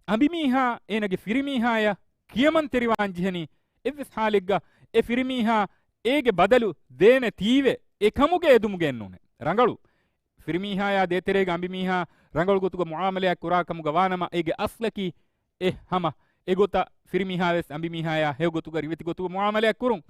އަނބިމީހާ އޭނަގެ ފިރިމީހާޔަށް ކިޔަމަންތެރިވާން ޖެހެނީ، އެއްވެސް ޙާލެއްގަ އެ ފިރިމީހާ އޭގެ ބަދަލު ދޭނެ ތީވެ، އެކަމުގެ އެދުމުގެއެއްނޫނެ. ރަނގަޅު ފިރިމީހާޔާ ދޭތެރޭގަ އަނބިމީހާ ރަނގަޅު ގޮތުގަ މުޢާމަލާތް ކުރާ ކަމުގަ ވާނަމަ، އޭގެ އަސްލަކީ އެ ހަމަ އެގޮތަށް ފިރިމީހާވެސް އަނބިމީހާޔާ ހެޔޮ ގޮތުގަ ރިވެތި ގޮތުގަ މުޢާމަލާތް ކުރުން.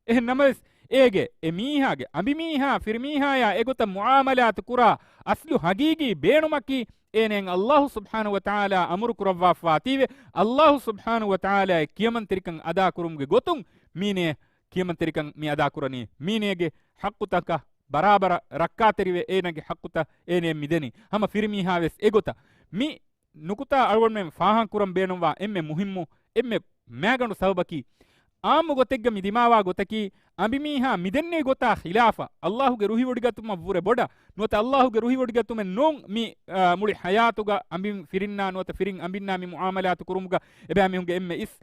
އެހެން ނަމަވެސް، އޭގެ އެ މީހާގެ އަނބިމީހާ ފިރިމީހާޔާ އެގޮތަށް މުޢާމަލާތު ކުރާ އަސްލު ހަގީގީ ބޭނުމަކީ، އޭނައަށް ﷲ ސުބްޙާނަހު ވަތަޢާލާ އަމުރު ކުރައްވާފާތީވެ، ﷲ ސުބްޙާނަހު ވަތަޢާލާގެ ކިޔަމަންތެރިކަން އަދާކުރުމުގެ ގޮތުން މީނަޔަށް ކިޔަމަންތެރިކަން މި އަދާކުރަނީ، މީނަޔަގެ ޙައްޤުތަކަށް ބަރާބަރަށް ރައްކާތެރިވެ، އޭނަގެ ޙައްޤުތައް އޭނައަށް މިދެނީ. ހަމަ ފިރިމީހާވެސް އެގޮތަށް. މި ނުކުތާ އަޅުގަނޑުމެން ފާހަގަކުރަން ބޭނުންވާ އެންމެ މުހިއްމު، އެންމެ މައިގަނޑު ސަބަބަކީ، އާއްމު ގޮތެއްގަ މި ދިމާވާ ގޮތަކީ، އަނބިމީހާ މިދެންނެވި ގޮތާ ޚިލާފަށް، ﷲގެ ރުހިވޮޑިގަތުމަށްވުރެ ބޮޑަށް ނުވަތަ ﷲގެ ރުހިވޮޑިގަތުމެއް ނޫން މި، އާ، މުޅި ޙަޔާތުގަ އަނބި ފިރިންނާ ނުވަތަ ފިރިން އަނބިންނާ މި މުޢާމަލާތު ކުރުމުގަ އެބައިމީހުންގެ އެންމެ އިސް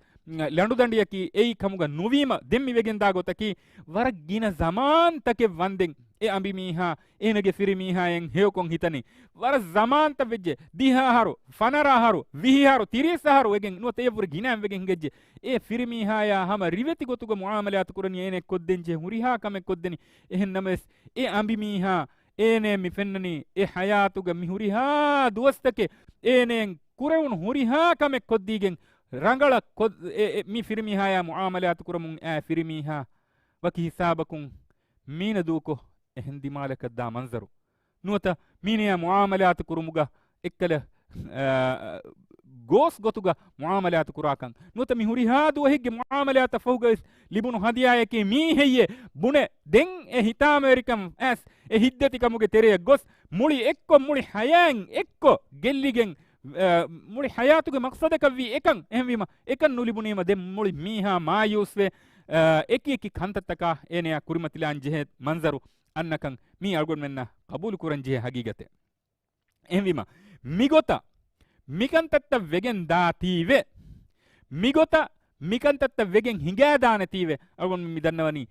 ލަނޑުދަނޑިއަކީ އެއީ ކަމުގަ ނުވީމަ، ދެން މި ވެގެންދާ ގޮތަކީ، ވަރަށް ގިނަ ޒަމާންތަކެއް ވަންދެން އެ އަނބިމީހާ އޭނަގެ ފިރިމީހާއަށް ހެޔޮކޮށް ހިތަނީ. ވަރަށް ޒަމާންތައް ވެއްޖެ، ދިހަ އަހަރު، ފަނަރަ އަހަރު، ވިހި އަހަރު، ތިރީސް އަހަރު ވެގެން ނުވަތަ އެއަށްވުރެ ގިނައިން ވެގެން ހިނގައްޖެ. އެ ފިރިމީހާޔާ ހަމަ ރިވެތި ގޮތުގަ މުޢާމަލާތު ކުރަނީ އޭނައަށް ކޮށްދޭންޖެހޭ ހުރިހާ ކަމެއް ކޮށްދެނީ. އެހެން ނަމަވެސް، އެ އަނބިމީހާ އޭނައަށް މި ފެންނަނީ އެ ޙަޔާތުގަ މި ހުރިހާ ދުވަސްތަކެއް އޭނައަށް ކުރެވުނު ހުރިހާ ކަމެއް ކޮށްދީގެން ރަނގަޅަށް ކޮށް-، އެ، އެ، މި ފިރިމީހާޔާ މުޢާމަލާތު ކުރަމުން އައި ފިރިމީހާ ވަކި ހިސާބަކުން މީނަ ދޫކޮށް އެހެން ދިމާލަކަށް ދާ މަންޒަރު. ނުވަތަ މީނަޔާ މުޢާމަލާތު ކުރުމުގަ އެއްކަލަ، އާ، ގޯސް ގޮތުގަ މުޢާމަލާތު ކުރާކަން. ނުވަތަ މި ހުރިހާ ދުވަހެއްގެ މުޢާމަލާތަށް ފަހުގަވެސް ލިބުނު ހަދިޔާއަކީ މީހެއްޔޭ ބުނެ، ދެން އެ ހިތާމަވެރިކަން އައިސް އެ ހިތްދަތިކަމުގެ ތެރެއަށް ގޮސް، މުޅި އެއްކޮށް، މުޅި ޙަޔާތް އެއްކޮށް ގެއްލިގެން، އާ، މުޅި ޙަޔާތުގެ މަޤްޞަދަކަށްވީ އެކަން. އެހެންވީމަ، އެކަން ނުލިބުނީމަ ދެން މުޅި މީހާ މާޔޫސްވެ، އާ، އެކި އެކި ކަންތައްތަކާ އޭނަޔާ ކުރިމަތިލާން ޖެހޭ މަންޒަރު އަންނަކަން މީ އަޅުގަނޑުމެންނަށް ޤަބޫލު ކުރަން ޖެހޭ ހަގީގަތެއް. އެހެންވީމަ، މިގޮތަށް މިކަންތައްތައް ވެގެން ދާތީވެ، މިގޮތަށް މިކަންތައްތައް ވެގެން ހިނގާދާނެތީވެ، އަޅުގަނޑުމެން މި ދަންނަވަނީ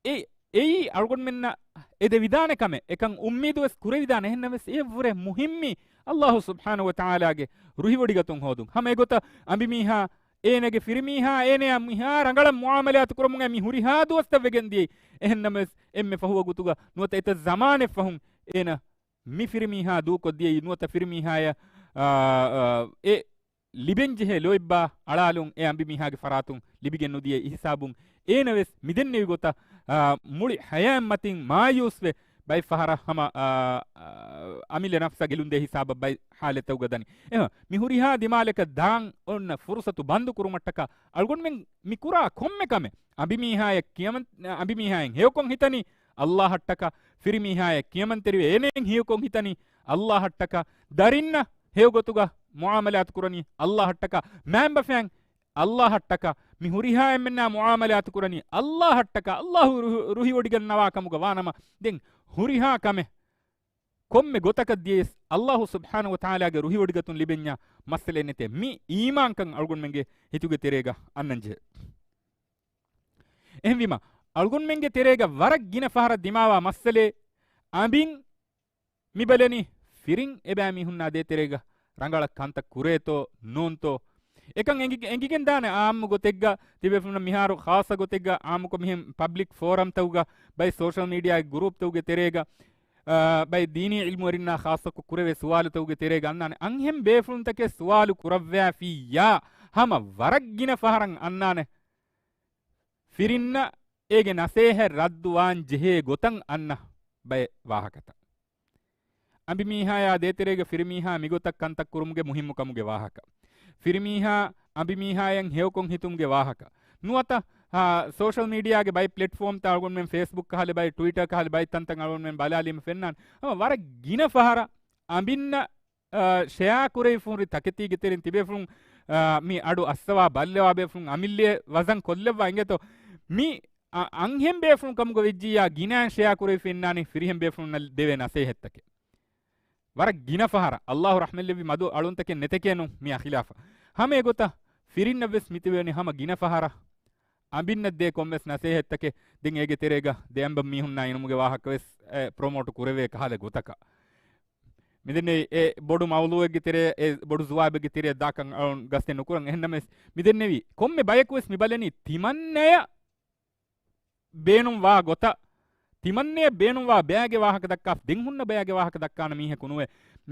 އެ، އެއީ އަޅުގަނޑުމެންނަށް އެދެވިދާނެ ކަމެއް. އެކަން އުއްމީދުވެސް ކުރެވިދާނެ. އެހެންނަމަވެސް އެއަށްވުރެ މުހިއްމީ ﷲ ސުބްޙާނަހު ވަތަޢާލާގެ ރުހިވޮޑިގަތުން ހޯދުން. ހަމަ އެގޮތަށް އަނބިމީހާ އޭނަގެ ފިރިމީހާ އޭނަޔާ މިހާ ރަނގަޅަށް މުޢާމަލާތު ކުރަމުން އައި މި ހުރިހާ ދުވަސްތައް ވެގެން ދިޔައީ. އެހެންނަމަވެސް އެންމެ ފަހު ވަގުތުގަ ނުވަތަ އެތައް ޒަމާނެއް ފަހުން އޭނަ މި ފިރިމީހާ ދޫކޮށްދިޔައީ ނުވަތަ ފިރިމީހާޔަށް، އާ، އާ، އެ ލިބެންޖެހޭ ލޯތްބާ އަޅާލުން އެ އަނބިމީހާގެ ފަރާތުން ލިބިގެން ނުދިޔަ ހިސާބުން އޭނަވެސް މިދެންނެވި ގޮތަށް، އާ، މުޅި ހަޔާތްމަތިން މާޔޫސްވެ ބައެއް ފަހަރަށް ހަމަ، އާ، އާ، އަމިއްލަ ނަފްސަށް ގެލުންދޭ ހިސާބަށް ބައެއް ހާލަތަކުގަ ދަނީ. އެހެން މި ހުރިހާ ދިމާލަކަށް ދާން އޮންނަ ފުރުސަތު ބަންދު ކުރުމަށްޓަކާ އަޅުގަނޑުމެން މި ކުރާ ކޮންމެ ކަމެއް އަނބިމީހާޔަށް ކިޔަމަން-، އަނބިމީހާއަށް ހެޔޮކޮށް ހިތަނީ އައްލާހަށްޓަކާ، ފިރިމީހާޔަށް ކިޔަމަންތެރިވެ އޭނައަށް ހެޔޮކޮށް ހިތަނީ އައްލާހަށްޓަކާ، ދަރިންނަށް ހެޔޮ ގޮތުގަ މުއާމަލާތު ކުރަނީ އައްލާހަށްޓަކާ، މައިންބަފައިން އައްލާހަށްޓަކާ، މި ހުރިހާ އެންމެންނާ މުއާމަލާތު ކުރަނީ އައްލާހަށްޓަކާ، އައްލާހު ރުހި-، ރުހިވޮޑިގަންނަވާ ކަމުގަ ވާނަމަ، ދެން ހުރިހާ ކަމެއް ކޮންމެ ގޮތަކަށް ދިޔަސް އައްލާހު ސުބްޙާނަހު ވަތަޢާލާގެ ރުހިވޮޑިގަތުން ލިބެންޏާ މައްސަލައެއް ނެތޭ. މި އީމާންކަން އަޅުގަނޑުމެންގެ ހިތުގެ ތެރޭގަ އަންނަންޖެހޭ. އެހެންވީމަ، އަޅުގަނޑުމެންގެ ތެރޭގަ ވަރަށް ގިނަ ފަހަރަށް ދިމާވާ މައްސަލައެއް އަނބިން މިބަލަނީ ފިރިން އެބައިމީހުންނާ ދޭތެރޭގަ ރަނގަޅަށް ކަންތައް ކުރޭތޯ ނޫންތޯ. އެކަން އެނގި-، އެނގިގެން ދާނެ އާއްމު ގޮތެއްގަ ތިބޭފުޅުންނަށް މިހާރު ޚާއްޞަ ގޮތެއްގަ އާއްމުކޮށް މިހެން ޕަބްލިކް ފޯރަމްތަކުގަ ބައެއް ސޯޝަލް މީޑިއާގެ ގުރޫޕްތަކުގެ ތެރޭގަ، އާ، ބައެއް ދީނީ ޢިލްމުވެރިންނާ ޚާއްޞަކޮށް ކުރެވޭ ސުވާލުތަކުގެ ތެރޭގަ އަންނާނެ. އަންހެން ބޭފުޅުންތަކެއް ސުވާލު ކުރައްވާފިއްޔާ ހަމަ ވަރަށް ގިނަ ފަހަރަށް އަންނާނެ. ފިރިންނަށް އޭގެ ނަސޭހަތް ރައްދުވާން ޖެހޭ ގޮތަށް އަންނަ ބައެއް ވާހަކަތައް. އަނބިމީހާޔާ ދޭތެރޭގަ ފިރިމީހާ މިގޮތަށް ކަންތައް ކުރުމުގެ މުހިއްމުކަމުގެ ވާހަކަ. ފިރިމީހާ އަނބިމީހާޔަށް ހެޔޮކޮށް ހިތުމުގެ ވާހަކަ. ނުވަތަ، އާ، ސޯޝަލް މީޑިއާގެ ބައެއް ޕްލެޓްފޯމްތައް އަޅުގަނޑުމެން ފޭސްބުކް ކަހަލަ ބައެއް ޓްވިޓަރ ކަހަލަ ބައެއް ތަންތަން އަޅުގަނޑުމެން ބަލާލީމަ ފެންނާނެ. ހަމަ ވަރަށް ގިނަ ފަހަރަށް އަނބިންނަށް އާ، ޝެއާ ކުރެވިފުން ހުރި ތަކެތީގެ ތެރެއިން ތިބޭފުޅުން، އާ، މި އަޑު އައްސަވާ ބައްލަވާ ބޭފުޅުން އަމިއްލައަށް ވަޒަން ކޮށްލައްވާ އިނގޭތޯ. މި އަ-، އަންހެން ބޭފުޅުން ކަމުގަ ވެއްޖިއްޔާ ގިނައިން ޝެއާ ކުރެވިފަ އިންނާނީ ފިރިހެން ބޭފުޅުންނަށް ދެވޭ ނަސޭހަތްތަކެއް. ވަރަށް ގިނަ ފަހަރަށް އައްލާހު ރަޙްމަތްލެއްވި މަދު އަޅުންތަކެއް ނެތެކޭ ނޫން މިއާ ޚިލާފަށް. ހަމަ އެގޮތަށް ފިރިންނަށް ވެސް މިތިބެވެނީ ހަމަ ގިނަ ފަހަރަށް އަނބިންނަށް ދޭ ކޮންމެސް ނަސޭހަތްތަކެއް ދެން އޭގެ ތެރޭގަ ދެ އަނބަން މީހުންނާ އިނުމުގެ ވާހަކަ ވެސް، އެ، ޕްރޮމޯޓު ކުރެވޭ ކަހަލަ ގޮތަކަށް. މިދެންނެވި އެ ބޮޑު މައުޟޫއެއްގެ ތެރޭ، އެ ބޮޑު ޒުވާބެއްގެ ތެރޭ ދާކަން އަޅުން ގަސްތެއް ނުކުރަން. އެހެންނަމަވެސް، މިދެންނެވި ކޮންމެ ބަޔަކު ވެސް މި ބަލަނީ ތިމަންނަޔަށް ބޭނުންވާ ގޮތަށް، ތިމަންނަޔަށް ބޭނުންވާ ބަޔާގެ ވާހަކަ ދައްކާ، ދެން ހުންނަ ބަޔާގެ ވާހަކަ ދައްކާނެ މީހަކު ނުވޭ.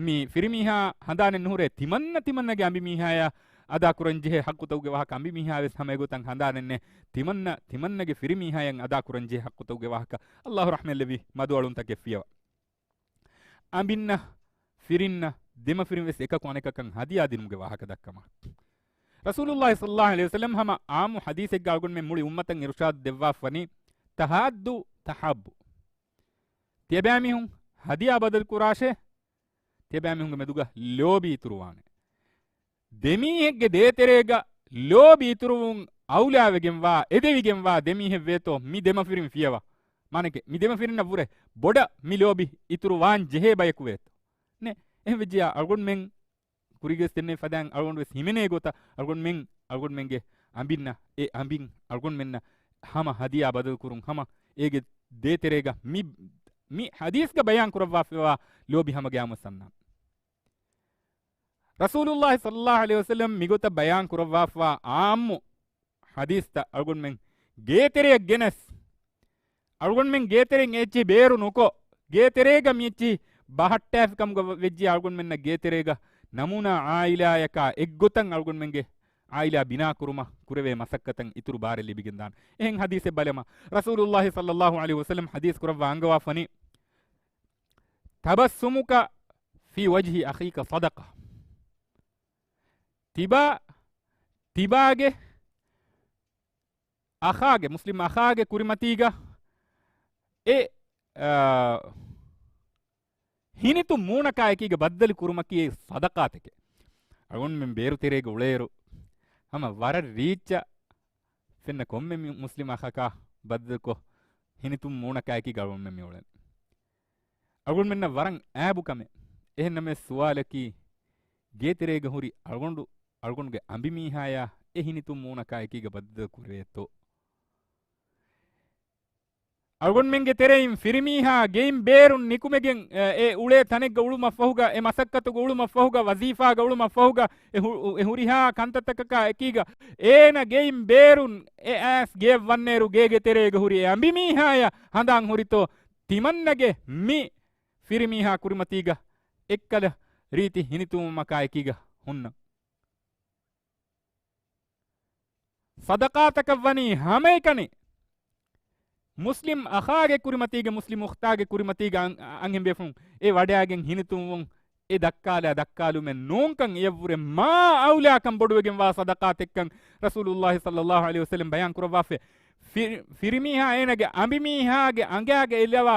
މި ފިރިމީހާ ހަނދާނެއް ނުހުރޭ، ތިމަންނަ ތިމަންނަގެ އަނބިމީހާޔާ އަދާކުރަން ޖެހޭ ޙައްޤުތަކުގެ ވާހަކަ. އަނބިމީހާ ވެސް ހަމަ އެގޮތަށް ހަނދާނެއް ނެތް، ތިމަންނަ ތިމަންނަގެ ފިރިމީހާޔަށް އަދާކުރަން ޖެހޭ ޙައްޤުތަކުގެ ވާހަކަ. އައްލާހު ރަޙްމަތްލެއްވި މަދުއަޅުންތަކެއް ފިޔަވަ. އަނބިންނަށް، ފިރިންނަށް، ދެމަފިރިން ވެސް އެކަކު އަނެކަކަށް ހަދިޔާ ދިނުމުގެ ވާހަކަ ދައްކަމާ. ރަސޫލުﷲ ޞައްލަﷲ ޢަލައިހި ވަސައްލަމް ހަމަ އާއްމު ޙަދީޘެއްގަ އަޅުގަނޑުމެން މުޅި އުއްމަތަށް އިރުޝާދު ދެއްވާފަނީ، ތަޙާއްދޫ ތަޙާއްބޫ. ތިޔަބައިމީހުން ހަދިޔާ ބަދަލު ކުރާށޭ، ތިޔަބައިމީހުންގެ މެދުގަ ލޯބި އިތުރުވާނެ. ދެމީހެއްގެ ދޭތެރޭގަ ލޯބި އިތުރުވުން އައުލާވެގެންވާ، އެދެވިގެންވާ ދެމީހެއް ވޭތޯ، މި ދެމަފިރިން ފިޔަވާ. މާނައެކޭ، މި ދެމަފިރިންނަށް ވުރެ ބޮޑަށް މި ލޯބި އިތުރުވާން ޖެހޭ ބަޔަކު ވޭތޯ. ނޭ، އެހެން ވެއްޖިޔާ އަޅުގަނޑުމެން ކުރިގެސް ދެންނެވި ފަދައިން އަޅުގަނޑު ވެސް ހިމެނޭ ގޮތަށް އަޅުގަނޑުމެން، އަޅުގަނޑުމެންގެ އަނބިންނަށް، އެ އަނބިން އަޅުގަނޑުމެންނަށް ހަމަ ހަދިޔާ ބަދަލު ކުރުން ހަމަ އޭގެ ދޭތެރޭގަ މި، މި ޙަދީޘްގަ ބަޔާން ކުރައްވާފައިވާ ލޯބި ހަމަ ގައިމު ސަންނާން. ރަސޫލުﷲ ޞައްލަﷲ ޢަލައިހި ވަސައްލަމް މިގޮތަށް ބަޔާން ކުރައްވާފައިވާ އާއްމު ޙަދީޘްތައް އަޅުގަނޑުމެން ގޭތެރެއަށް ގެނެސް، އަޅުގަނޑުމެން ގޭތެރެއިން އެއްޗެހި ބޭރު ނުކޮށް، ގޭތެރޭގަ މިއެއްޗެހި ބަހައްޓާފި ކަމުގަ ވެއްޖި އަޅުގަނޑުމެންނަށް ގޭތެރޭގަ ނަމޫނާ ޢާއިލާޔަކާ އެއްގޮތަށް އަޅުގަނޑުމެންގެ ޢާއިލާ ބިނާކުރުމަށް ކުރެވޭ މަސައްކަތަށް އިތުރު ބާރެއް ލިބިގެންދާނެ. އެހެން ޙަދީޘެއް ބަލަމާ. ރަސޫލުﷲ ޞައްލަﷲ ޢަލައިހި ވަސައްލަމް ޙަދީޘް ކުރައްވާ އަންގަވާފަނީ، "تبسمك في وجه أخيك صدقة." ތިބާ، ތިބާގެ އަޚާގެ، މުސްލިމް އަޚާގެ ކުރިމަތީގަ އެ، އާ، ހިނިތުން މޫނަކާ އެކީގަ ބައްދަލު ކުރުމަކީ ސަދަޤާތެކޭ. އަޅުގަނޑުމެން ބޭރު ތެރޭގަ އުޅޭއިރު، ހަމަ ވަރަށް ރީއްޗަށް ފެންނަ ކޮންމެ މި-، މުސްލިމް އަޚަކާ ބައްދަލުކޮށް، ހިނިތުން މޫނަކާ އެކީގަ އަޅުގަނޑުމެން މި އުޅެނީ. އަޅުގަނޑުމެންނަށް ވަރަށް އާބު ކަމެއް. އެހެންނަމަވެސް ސުވާލަކީ، ގޭތެރޭގަ ހުރި އަޅުގަނޑު، އަޅުގަނޑުގެ އަނބިމީހާޔާ އެ ހިނިތުން މޫނަކާ އެކީގަ ބައްދަލު ކުރެވޭތޯ؟ އަޅުގަނޑުމެންގެ ތެރެއިން ފިރިމީހާ ގެއިން ބޭރުން ނިކުމެގެން، އެ، އެ އުޅޭ ތަނެއްގަ އުޅުމަށްފަހުގަ، އެ މަސައްކަތުގަ އުޅުމަށްފަހުގަ، ވަޒީފާގަ އުޅުމަށްފަހުގަ، އެ ހު-، އެ ހުރިހާ ކަންތައްތަކަކާ އެކީގަ، އޭނަ ގެއިން ބޭރުން އެ އައިސް ގެޔަށް ވަންނައިރު، ގޭގެ ތެރޭގަ ހުރި އެ އަނބިމީހާޔަށް ހަނދާން ހުރިތޯ، ތިމަންނަގެ މި ފިރިމީހާ ކުރިމަތީގަ އެއްކަލަ ރީތި ހިނިތުންވުމަކާ އެކީގަ ހުންނަ. ޞަދަޤާތަކަށް ވަނީ ހަމައެކަނި މުސްލިމް އަޚާގެ ކުރިމަތީގަ، މުސްލިމް އުޚްތާގެ ކުރިމަތީގަ އަން-، އަންހެން ބޭފުޅުން އެ ވަޑައިގެން ހިނިތުންވުން އެ ދައްކާލާ ދައްކާލުމެއް ނޫންކަން އެޔަށްވުރެ މާ އައުލާކަން ބޮޑުވެގެންވާ ޞަދަޤާތެއްކަން ރަސޫލުﷲ ޞައްލަﷲ ޢަލައިހި ވަސައްލަމް ބަޔާން ކުރައްވާފަ. ފި-، ފިރިމީހާ އޭނަގެ އަނބިމީހާގެ އަނގާގަ އެ ލަވާ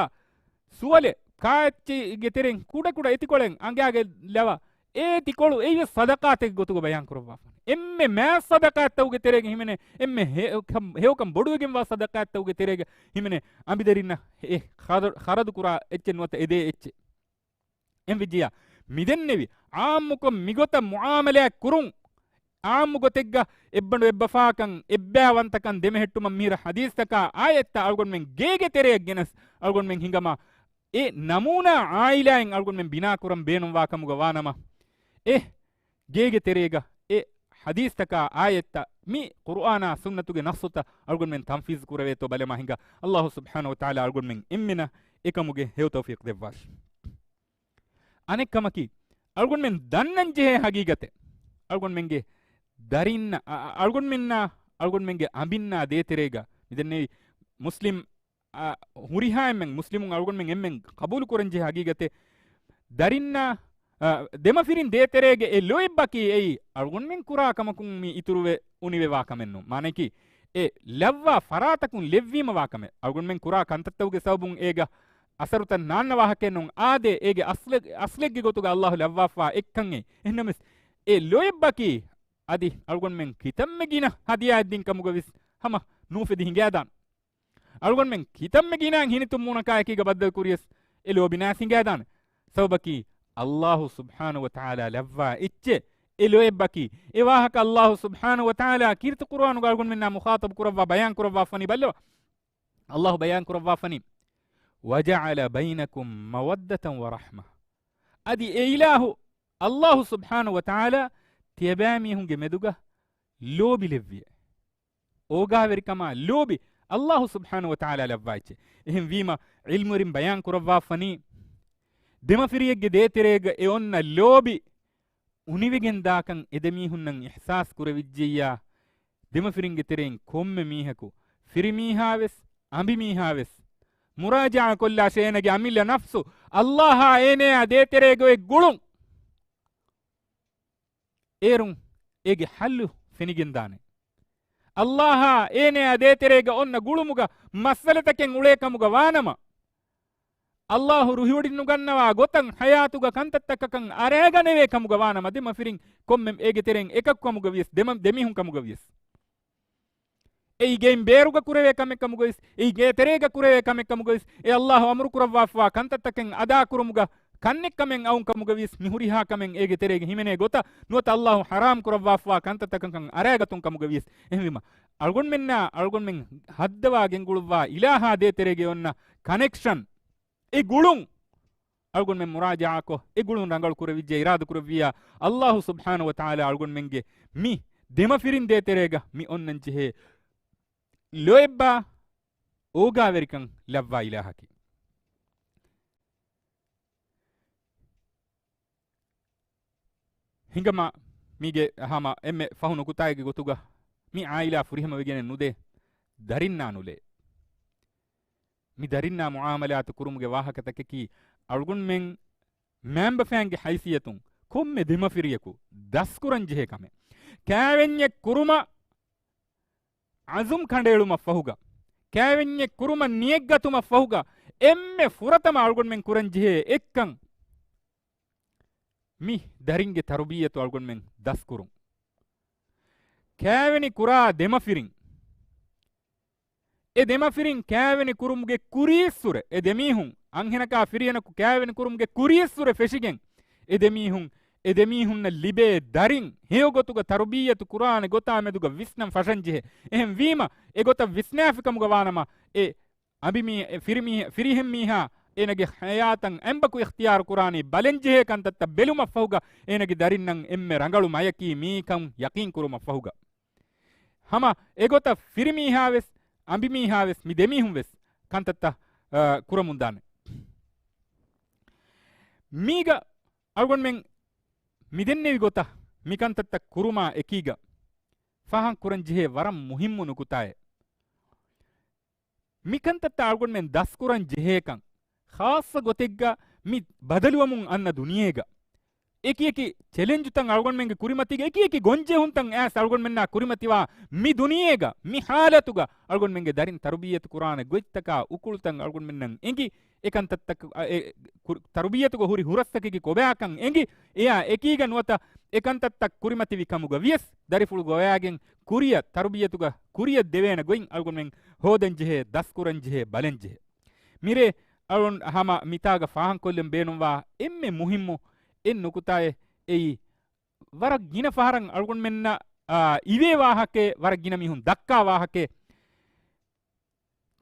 ސުވަލެއް ކާއެއްޗެއްގެ ތެރެއިން ކުޑަކުޑަ އެތިކޮޅެއް އަނގާގަ ލަވާ އޭ ތިކޮޅު އެއީވެސް ޞަދަޤާތެއްގެ ގޮތުގަ ބަޔާން ކުރައްވާފަ. އެންމެ މާތް ޞަދަޤާތްތަކުގެ ތެރޭގަ ހިމެނޭ، އެންމެ ހެޔޮކަން، ހެޔޮކަން ބޮޑުވެގެންވާ ޞަދަޤާތްތަކުގެ ތެރޭގަ ހިމެނޭ އަނބިދަރިންނަށް އެ ޚަރަ-، ޚަރަދު ކުރާ އެއްޗެއް ނުވަތަ އެދޭ އެއްޗެއް. އެންވިއްޖިއްޔާ މިދެންނެވި ޢާއްމުކޮށް މިގޮތަށް މުޢާމަލާތް ކުރުން، ޢާއްމު ގޮތެއްގަ އެއްބަނޑު އެއްބަފާކަން، އެއްބައިވަންތަކަން ދެމެހެއްޓުމަށް މިހިރަ ޙަދީޘްތަކާ އާޔަތްތައް އަޅުގަނޑުމެން ގޭގެ ތެރެއަށް ގެނެސް އަޅުގަނޑުމެން ހިނގަމާ، އެ ނަމޫނާ ޢާއިލާއިން އަޅުގަނޑުމެން ބިނާކުރަން ބޭނުންވާ ކަމުގަ ވާނަމަ، އެ ގޭގެ ތެރޭގަ އެ ޙަދީޘްތަކާ އާޔަތްތައް މި ޤުރުއާނާ ސުންނަތުގެ ނައްޞުތައް އަޅުގަނޑުމެން ތަންފީޒު ކުރެވޭތޯ ބަލަމާ ހިނގާ. ﷲ ސުބްޙާނަހޫ ވަތަޢާލާ އަޅުގަނޑުމެން އެންމެނަށް އެކަމުގެ ހެޔޮ ތައުފީޤު ދެއްވާށި. އަނެއްކަމަކީ، އަޅުގަނޑުމެން ދަންނަން ޖެހޭ ހަގީގަތެއް، އަޅުގަނޑުމެންގެ ދަރިންނަށް، އަ-، އަ-، އަޅުގަނޑުމެންނާ، އަޅުގަނޑުމެންގެ އަނބިންނާ ދޭތެރޭގަ މިދެންނެވި މުސްލިމް، އަ، ހުރިހާ އެންމެން މުސްލިމުން އަޅުގަނޑުމެން އެންމެން ޤަބޫލު ކުރަން ޖެހޭ ހަގީގަތެއް، ދަރިންނާ، އަ، ދެމަފިރިން ދޭތެރޭގެ އެ ލޯތްބަކީ އެއީ އަޅުގަނޑުމެން ކުރާ ކަމަކުން މި އިތުރުވެ އުނިވެވާ ކަމެއް ނޫން. މާނައަކީ، އެ ލައްވާ ފަރާތަކުން ލެއްވީމަ ވާ ކަމެއް. އަޅުގަނޑުމެން ކުރާ ކަންތައްތަކުގެ ސަބަބުން އޭގަ އަސަރުތައް ނާންނަ ވާހަކައެއް ނޫން. އާދެ، އޭގެ އަސްލެއް-، އަސްލެއްގެ ގޮތުގަ ﷲ ލައްވާފާ އެއްކަން އެއީ. އެހެންނަމަވެސް، އެ ލޯތްބަކީ އަދި އަޅުގަނޑުމެން ކިތަންމެ ގިނަ ހަދިޔާއެއް ދިން ކަމުގަ ވެސް ހަމަ ނޫފެދި ހިނގާދާނެ. އަޅުގަނޑުމެން ކިތަންމެ ގިނައިން ހިނިތުންވުމުނަކާ އެކީގަ ބައްދަލު ކުރިޔަސް އެ ލޯބި ނާސް ހިނގާދާނެ. ސަބަބަކީ، ﷲ ސުބްޙާނަހޫ ވަތަޢާލާ ލައްވާ އެއްޗެއް އެ ލޯތްބަކީ. އެ ވާހަކަ ﷲ ސުބްޙާނަހޫ ވަތަޢާލާ ކީރިތި ޤުރުއާނުގަ އަޅުގަނޑުމެންނާ މުޚާޠަބު ކުރައްވާ ބަޔާން ކުރައްވާފަނީ ބައްލަވާ. ﷲ ބަޔާން ކުރައްވާފަނީ، "وَجَعَلَ بَيْنَكُمْ مَوَدَّةً وَرَحْمَةً." އަދި އެ އިލާހު ﷲ ސުބްޙާނަހޫ ވަތަޢާލާ ތިޔަބައިމީހުންގެ މެދުގަ ލޯބި ލެއްވިއޭ. އޯގާވެރިކަމާ ލޯބި ﷲ ސުބްޙާނަހޫ ވަތަޢާލާ ލައްވާ އެއްޗެއް. އެހެންވީމަ، ޢިލްމުވެރިން ބަޔާން ކުރައްވާފަނީ، ދެމަފިރިއެއްގެ ދޭތެރޭގަ އެ އޮންނަ ލޯބި އުނިވެގެން ދާކަން އެދެމީހުންނަށް އިޙްސާސް ކުރެވިއްޖެއްޔާ، ދެމަފިރިންގެ ތެރެއިން ކޮންމެ މީހަކު، ފިރިމީހާވެސް، އަނބިމީހާވެސް، މުރާޖަޢާ ކޮށްލާށޭ އޭނަގެ އަމިއްލަ ނަފްސު، ﷲއާ އޭނަޔާ ދޭތެރޭގަ އޮތް ގުޅުން. އޭރުން އޭގެ ޙައްލު ފެނިގެންދާނެ. ﷲއާ އޭނަޔާ ދޭތެރޭގަ އޮންނަ ގުޅުމުގަ މައްސަލަތަކެއް އުޅޭ ކަމުގަ ވާނަމަ، ﷲ ރުހިވޮޑިނުގަންނަވާ ގޮތަށް ޙަޔާތުގަ ކަންތައްތަކަކަށް އަރައިގަނެވޭ ކަމުގަ ވާނަމަ، ދެމަފިރިން ކޮންމެ އޭގެ ތެރެއިން އެކަކު ކަމުގަ ވިޔަސް، ދެމަ-، ދެމީހުން ކަމުގަ ވިޔަސް، އެއީ ގެއިން ބޭރުގަ ކުރެވޭ ކަމެއް ކަމުގަވިޔަސް، އެއީ ގޭތެރޭގަ ކުރެވޭ ކަމެއް ކަމުގަވިޔަސް، އެ ﷲ އަމުރު ކުރައްވާފަވާ ކަންތައްތަކެއް އަދާކުރުމުގަ ކަންނެއްކަމެއް އައުން ކަމުގަވިޔަސް، މި ހުރިހާ ކަމެއް އޭގެ ތެރޭގަ ހިމެނޭ ގޮތަށް ނުވަތަ ﷲ ޙަރާމް ކުރައްވާފަވާ ކަންތައްތަކަކަށް އަރައިގަތުން ކަމުގަވިޔަސް. އެހެންވީމަ، އަޅުގަނޑުމެންނާ އަޅުގަނޑުމެން ހައްދަވާ ގެންގުޅުއްވާ އިލާހާ ދޭތެރޭގަ އޮންނަ ކަނެކްޝަން، އެ ގުޅުން އަޅުގަނޑުމެން މުރާޖަޢާކޮށް، އެ ގުޅުން ރަނގަޅު ކުރެވިއްޖެ އިރާދަ ކުރެއްވިއްޔާ، ﷲ ސުބްޙާނަހޫ ވަތަޢާލާ އަޅުގަނޑުމެންގެ މި ދެމަފިރިން ދޭތެރޭގަ މި އޮންނަން ޖެހޭ ލޯތްބާ އޯގާވެރިކަން ލައްވާ އިލާހަކީ. ހިނގަމާ، މީގެ ހަމަ އެންމެ ފަހު ނުކުތާއެއްގެ ގޮތުގަ މި ޢާއިލާ ފުރިހަމަވެގެނެއް ނުދޭ، ދަރިންނާ ނުލޭ. މި ދަރިންނާ މުޢާމަލާތު ކުރުމުގެ ވާހަކަތަކަކީ އަޅުގަނޑުމެން މައިންބަފައިންގެ ޙައިސިއްޔަތުން ކޮންމެ ދެމަފިރިޔަކު ދަސްކުރަން ޖެހޭ ކަމެއް. ކައިވެންޏެއް ކުރުމަށް ޢަޒުމް ކަނޑައެޅުމަށް ފަހުގަ، ކައިވެންޏެއް ކުރުމަށް ނިޔަތްގަތުމަށް ފަހުގަ، އެންމެ ފުރަތަމަ އަޅުގަނޑުމެން ކުރަން ޖެހޭ އެއްކަން، މި ދަރިންގެ ތަރުބިއްޔަތު އަޅުގަނޑުމެން ދަސްކުރުން. ކައިވެނި ކުރާ ދެމަފިރިން، އެ ދެމަފިރިން ކައިވެނި ކުރުމުގެ ކުރީއްސުރެ، އެ ދެމީހުން އަންހެނަކާ ފިރިހެނަކު ކައިވެނި ކުރުމުގެ ކުރީއްސުރެ ފެށިގެން، އެ ދެމީހުން، އެ ދެމީހުންނަށް ލިބޭ ދަރިން ހެޔޮ ގޮތުގަ ތަރުބިއްޔަތު ކުރާނެ ގޮތާ މެދުގަ ވިސްނަން ފަށަން ޖެހޭ. އެހެން ވީމަ، އެ ގޮތަށް ވިސްނާފި ކަމުގަ ވާނަމަ، އެ އަނބިމީ-، އެ ފިރިމީ-، ފިރިހެން މީހާ އޭނަގެ ޙަޔާތަށް އެނބަކު އިޚްތިޔާރު ކުރާނީ ބަލަން ޖެހޭ ކަންތައްތައް ބެލުމަށް ފަހުގަ، އޭނަގެ ދަރިންނަށް އެންމެ ރަނގަޅު މަޔަކީ މިއީކަން ޔަޤީން ކުރުމަށް ފަހުގަ. ހަމަ އެގޮތަށް ފިރިމީހާވެސް، އަނބިމީހާވެސް، މި ދެމީހުންވެސް ކަންތައްތައް، އަ، ކުރަމުންދާނެ. މީގަ އަޅުގަނޑުމެން މިދެންނެވި ގޮތަށް މިކަންތައްތައް ކުރުމާ އެކީގަ، ފާހަގަކުރަން ޖެހޭ ވަރަށް މުހިއްމު ނުކުތާއެއް. މިކަންތައްތައް އަޅުގަނޑުމެން ދަސްކުރަން ޖެހޭކަން، ޚާއްޞަ ގޮތެއްގަ މި ބަދަލުވަމުން އަންނަ ދުނިޔޭގަ، އެކިއެކި ޗެލެންޖުތައް އަޅުގަނޑުމެންގެ ކުރިމަތީގަ، އެކިއެކި ގޮންޖެހުންތައް އައިސް އަޅުގަނޑުމެންނާ ކުރިމަތިވާ މި ދުނިޔޭގަ، މި ހާލަތުގަ އަޅުގަނޑުމެންގެ ދަރިން ތަރުބިއްޔަތު ކުރާނެ ގޮތްތަކާ އުކުޅުތައް އަޅުގަނޑުމެންނަށް އެނގި، އެކަންތައްތައް، އަ، އެ، ކު-، ތަރުބިއްޔަތުގަ ހުރި ހުރަސްތަކެކި ކޮބާކަން އެނގި، އެއާ އެކީގަ ނުވަތަ އެކަންތައްތައް ކުރިމަތިވި ކަމުގަ ވިޔަސް، ދަރިފުޅު ގޮވައިގެން ކުރިއަށް، ތަރުބިއްޔަތުގަ ކުރިއަށް ދެވޭނެ ގޮތް އަޅުގަނޑުމެން ހޯދަން ޖެހޭ، ދަސްކުރަން ޖެހޭ، ބަލަން ޖެހޭ. މިރޭ އަޅުން ހަމަ މިތާގަ ފާހަގަކޮށްލަން ބޭނުންވާ އެންމެ މުހިއްމު އެއް ނުކުތާއެއް އެއީ، ވަރަށް ގިނަ ފަހަރަށް އަޅުގަނޑުމެންނަށް، އާ، އިވޭ ވާހަކައެއް، ވަރަށް ގިނަ މީހުން ދައްކާ ވާހަކައެއް.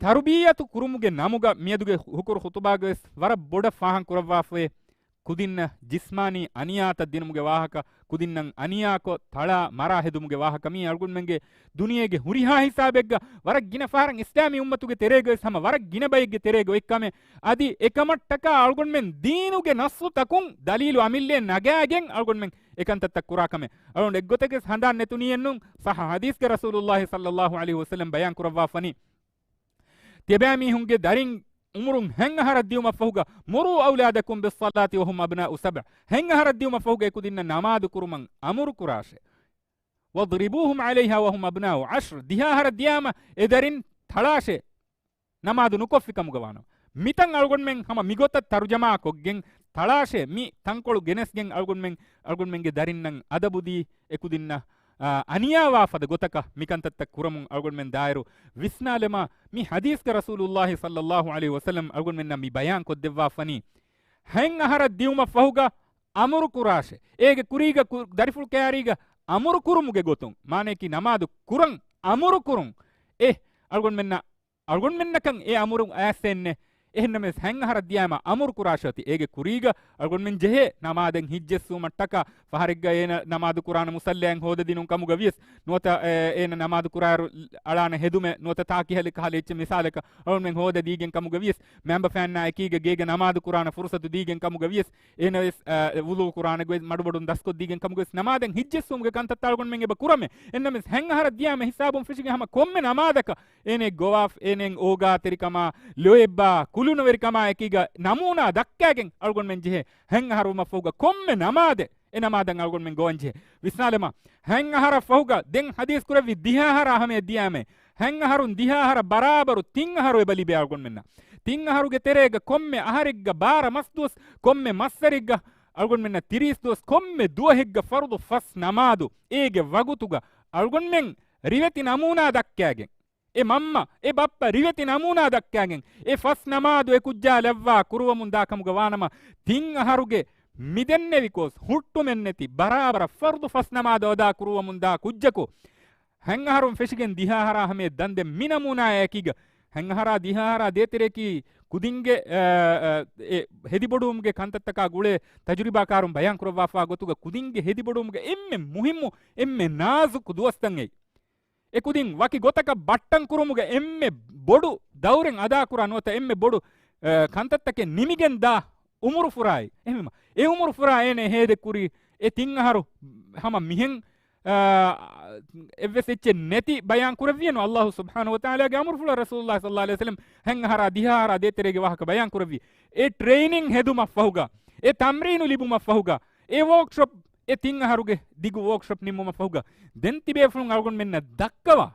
ތަރުބިއްޔަތު ކުރުމުގެ ނަމުގަ މިއަދުގެ ހުކުރު ޚުތުބާގަވެސް ވަރަށް ބޮޑަށް ފާހަގަ ކުރައްވާފައި، ކުދިންނަށް ޖިސްމާނީ އަނިޔާތައް ދިނުމުގެ ވާހަކަ، ކުދިންނަށް އަނިޔާކޮށް ތަޅާ މަރާ ހެދުމުގެ ވާހަކަ، މީ އަޅުގަނޑުމެންގެ ދުނިޔޭގެ ހުރިހާ ހިސާބެއްގަ ވަރަށް ގިނަ ފަހަރަށް އިސްލާމީ އުއްމަތުގެ ތެރޭގަވެސް ހަމަ ވަރަށް ގިނަ ބައެއްގެ ތެރޭގަ އޮތް ކަމެއް. އަދި އެކަމަށްޓަކާ އަޅުގަނޑުމެން ދީނުގެ ނައްޞުތަކުން ދަލީލު އަމިއްލައަށް ނަގާގެން އަޅުގަނޑުމެން އެކަންތައްތައް ކުރާ ކަމެއް. އަޅުގަނޑު އެއްގޮތަކަސް ހަނދާން ނެތުނީއެއްނު، ޞައްޙަ ޙަދީޘްގަ ރަސޫލުﷲ ޞައްލަﷲ ޢަލައިހި ވަސައްލަމް ބަޔާން ކުރައްވާފަނީ، ތިޔަބައިމީހުންގެ ދަރިން އުމުރުން ހަތް އަހަރަށް ދިއުމަށްފަހުގަ، "مروا أولادكم بالصلاة وهم أبناء سبع." ހަތް އަހަރަށް ދިއުމަށްފަހުގަ އެކުދިންނަށް ނަމާދު ކުރުމަށް އަމުރު ކުރާށޭ. "واضربوهم عليها وهم أبناء عشر." ދިހަ އަހަރަށް ދިޔާމަ އެ ދަރިން ތަޅާށޭ، ނަމާދު ނުކޮށްފި ކަމުގަ ވާނަމަ. މިތަން އަޅުގަނޑުމެން ހަމަ މިގޮތަށް ތަރުޖަމާ ކޮށްގެން ތަޅާށޭ، މި ތަންކޮޅު ގެނެސްގެން އަޅުގަނޑުމެން، އަޅުގަނޑުމެންގެ ދަރިންނަށް އަދަބުދީ އެކުދިންނަށް، އާ، އަނިޔާވާ ފަދަ ގޮތަކަށް މިކަންތައްތައް ކުރަމުން އަޅުގަނޑުމެން ދާއިރު ވިސްނާލަމާ، މި ޙަދީޘްގަ ރަސޫލުﷲ ޞައްލަﷲ ޢަލައިހި ވަސައްލަމް އަޅުގަނޑުމެންނަށް މި ބަޔާން ކޮށްދެއްވާފަނީ، ހަތް އަހަރަށް ދިއުމަށްފަހުގަ އަމުރު ކުރާށޭ. އޭގެ ކުރީގަ ކު-، ދަރިފުޅު ކައިރީގަ އަމުރު ކުރުމުގެ ގޮތުން، މާނަޔަކީ ނަމާދު ކުރަން އަމުރު ކުރުން. އެ އަޅުގަނޑުމެންނަށް، އަޅުގަނޑުމެންނަކަށް އެ އަމުރު އައިސްފައެއްނެ. އެހެންނަމަވެސް ހަތް އަހަރަށް ދިޔާމަ އަމުރު ކުރާށޭ އޮތީ. އޭގެ ކުރީގަ އަޅުގަނޑުމެން ޖެހޭ ނަމާދެއް ހިތްޖެއްސުވުމަށްޓަކާ، ފަހަރެއްގަ އޭނަ ނަމާދު ކުރާނެ މުޞައްލައެއް ހޯދަދިނުން ކަމުގަ ވިޔަސް، ނުވަތަ، އެ، އޭނަ ނަމާދު ކުރާއިރު އަޅާނެ ހެދުމެއް، ނުވަތަ ތާކިހަލެއް ކަހަލަ އެއްޗެއް މިސާލަކަށް އަޅުގަނޑުމެން ހޯދަދީގެން ކަމުގަ ވިޔަސް، މައިންބަފައިންނާ އެކީގަ ގޭގަ ނަމާދު ކުރާނެ ފުރުޞަތު ދީގެން ކަމުގަ ވިޔަސް، އޭނަވެސް، އަ، ވުޟޫ ކުރާނެ ގޮތް މަޑުމަޑުން ދަސްކޮށްދީގެން ކަމުގަވެސް ނަމާދެއް ހިތްޖެއްސުވުމުގެ ކަންތައްތައް އަޅުގަނޑުމެން އެބަ ކުރަމޭ. އެހެންނަމަވެސް ހަތް އަހަރަށް ދިޔާމަ ހިސާބުން ފެށިގެން ހަމަ ކޮންމެ ނަމާދަކަށް އޭނަ ގޮވާފް، އޭނަ އޯގާތެރިކަމާ، ލޯތްބާ، ކުލުނުވެރިކަމާ އެކީގަ ނަމޫނާ ދައްކާގެން އަޅުގަނޑުމެން ޖެހޭ ހަތް އަހަރުވުމަށްފަހުގަ ކޮންމެ ނަމާދެއް އެ ނަމާދަށް އަޅުގަނޑުމެން ގޮވަން ޖެހޭ. ވިސްނާލަމާ، ހަތް އަހަރަށް ފަހުގަ ދެން ޙަދީޘް ކުރެއްވި ދިހަ އަހަރާ ހަމަޔަށް ދިޔާމޭ. ހަތް އަހަރުން ދިހަ އަހަރަށް ބަރާބަރު ތިން އަހަރު އެބަ ލިބޭ އަޅުގަނޑުމެންނަށް. ތިން އަހަރުގެ ތެރޭގަ ކޮންމެ އަހަރެއްގަ ބާރަ މަސްދުވަސް، ކޮންމެ މައްސަރެއްގަ އަޅުގަނޑުމެންނަށް ތިރީސް ދުވަސް، ކޮންމެ ދުވަހެއްގަ ފަރުޟު ފަސް ނަމާދު އޭގެ ވަގުތުގަ އަޅުގަނޑުމެން ރިވެތި ނަމޫނާ ދައްކާގެން، އެ މަންމަ، އެ ބައްޕަ ރިވެތި ނަމޫނާ ދައްކާގެން، އެ ފަސް ނަމާދު އެ ކުއްޖާ ލައްވާ ކުރުވަމުން ދާ ކަމުގަ ވާނަމަ، ތިން އަހަރުގެ މިދެންނެވި ކޯސް ހުއްޓުމެއްނެތި ބަރާބަރަށް ފަރުޟު ފަސް ނަމާދު އަދާ ކުރުވަމުން ދާ ކުއްޖަކު، ހަތް އަހަރުން ފެށިގެން ދިހަ އަހަރާ ހަމަޔަށް ދަންދެން މި ނަމޫނާއާ އެކީގަ، ހަތް އަހަރާ ދިހަ އަހަރާ ދޭތެރެއަކީ ކުދިންގެ، އަ، އަ، އެ ހެދިބޮޑުވުމުގެ ކަންތައްތަކާ ގުޅޭ ތަޖުރިބާކާރުން ބަޔާން ކުރައްވާފާ ގޮތުގަ ކުދިންގެ ހެދިބޮޑުވުމުގެ އެންމެ މުހިއްމު، އެންމެ ނާޒުކު ދުވަސްތައް އެއީ. އެ ކުދިން ވަކި ގޮތަކަށް ބައްޓަން ކުރުމުގެ އެންމެ ބޮޑު ދައުރެއް އަދާކުރާ ނުވަތަ އެންމެ ބޮޑު، އަ، ކަންތައްތަކެއް ނިމިގެން ދާ އުމުރު ފުރާއި. އެހެންވީމަ، އެ އުމުރު ފުރާ އޭނަ ހޭދަ ކުރީ އެ ތިން އަހަރު ހަމަ މިހެން، އާ، އެއްވެސް އެއްޗެއް ނެތި ބަޔާން ކުރެއްވިއެއްނު. ﷲ ސުބްޙާނަހޫ ވަތަޢާލާގެ އަމުރުފުޅަށް ރަސޫލުﷲ ޞައްލަﷲ ޢަލައިހި ވަސައްލަމް ހަތް އަހަރާ ދިހަ އަހަރާ ދޭތެރޭގެ ވާހަކަ ބަޔާން ކުރެއްވި. އެ ޓްރެއިނިން ހެދުމަށް ފަހުގަ، އެ ތަމްރީނު ލިބުމަށް ފަހުގަ، އެ ވޯކްޝޮޕް، އެ ތިން އަހަރުގެ ދިގު ވޯކްޝޮޕް ނިންމުމަށް ފަހުގަ، ދެން ތިބޭފުޅުން އަޅުގަނޑުމެންނަށް ދައްކަވާ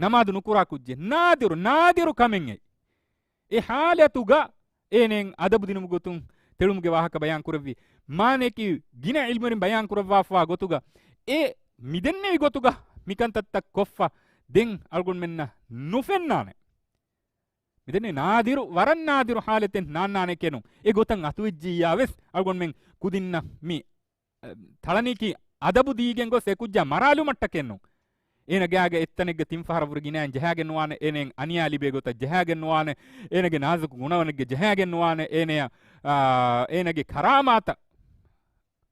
ނަމާދު ނުކުރާ ކުއްޖެއް ނާދިރު، ނާދިރު ކަމެއް އެއީ. އެ ޙާލަތުގަ އޭނައަށް އަދަބު ދިނުމުގެ ގޮތުން ތެޅުމުގެ ވާހަކަ ބަޔާން ކުރެއްވި. މާނަޔަކީ ގިނަ ޢިލްމުވެރިން ބަޔާން ކުރައްވާފާ ގޮތުގަ އެ މިދެންނެވި ގޮތުގަ މިކަންތައްތައް ކޮށްފަ ދެން އަޅުގަނޑުމެންނަށް ނުފެންނާނެ. މިދެންނެވި ނާދިރު، ވަރަށް ނާދިރު ޙާލަތެއް ނާންނާނެކޭނު. އެ ގޮތަށް އަތުވެއްޖިއްޔާ ވެސް އަޅުގަނޑުމެން ކުދިންނަށް މި ތަޅަނީކީ އަދަބު ދީގެން ގޮސް އެ ކުއްޖާ މަރާލުމަށްޓަކެއްނު. އޭނަ ގާގަ އެއްތަނެއްގަ ތިން ފަހަރަށް ވުރެ ގިނައިން ޖަހާގެން ނުވާނެ، އޭނައަށް އަނިޔާ ލިބޭ ގޮތަށް ޖަހާގެން ނުވާނެ، އޭނަގެ ނާޒުކު ގުނަވަނެއްގެ ޖަހާގެން ނުވާނެ، އޭނަޔަށް، އާ، އޭނަގެ ކަރާމާތަށް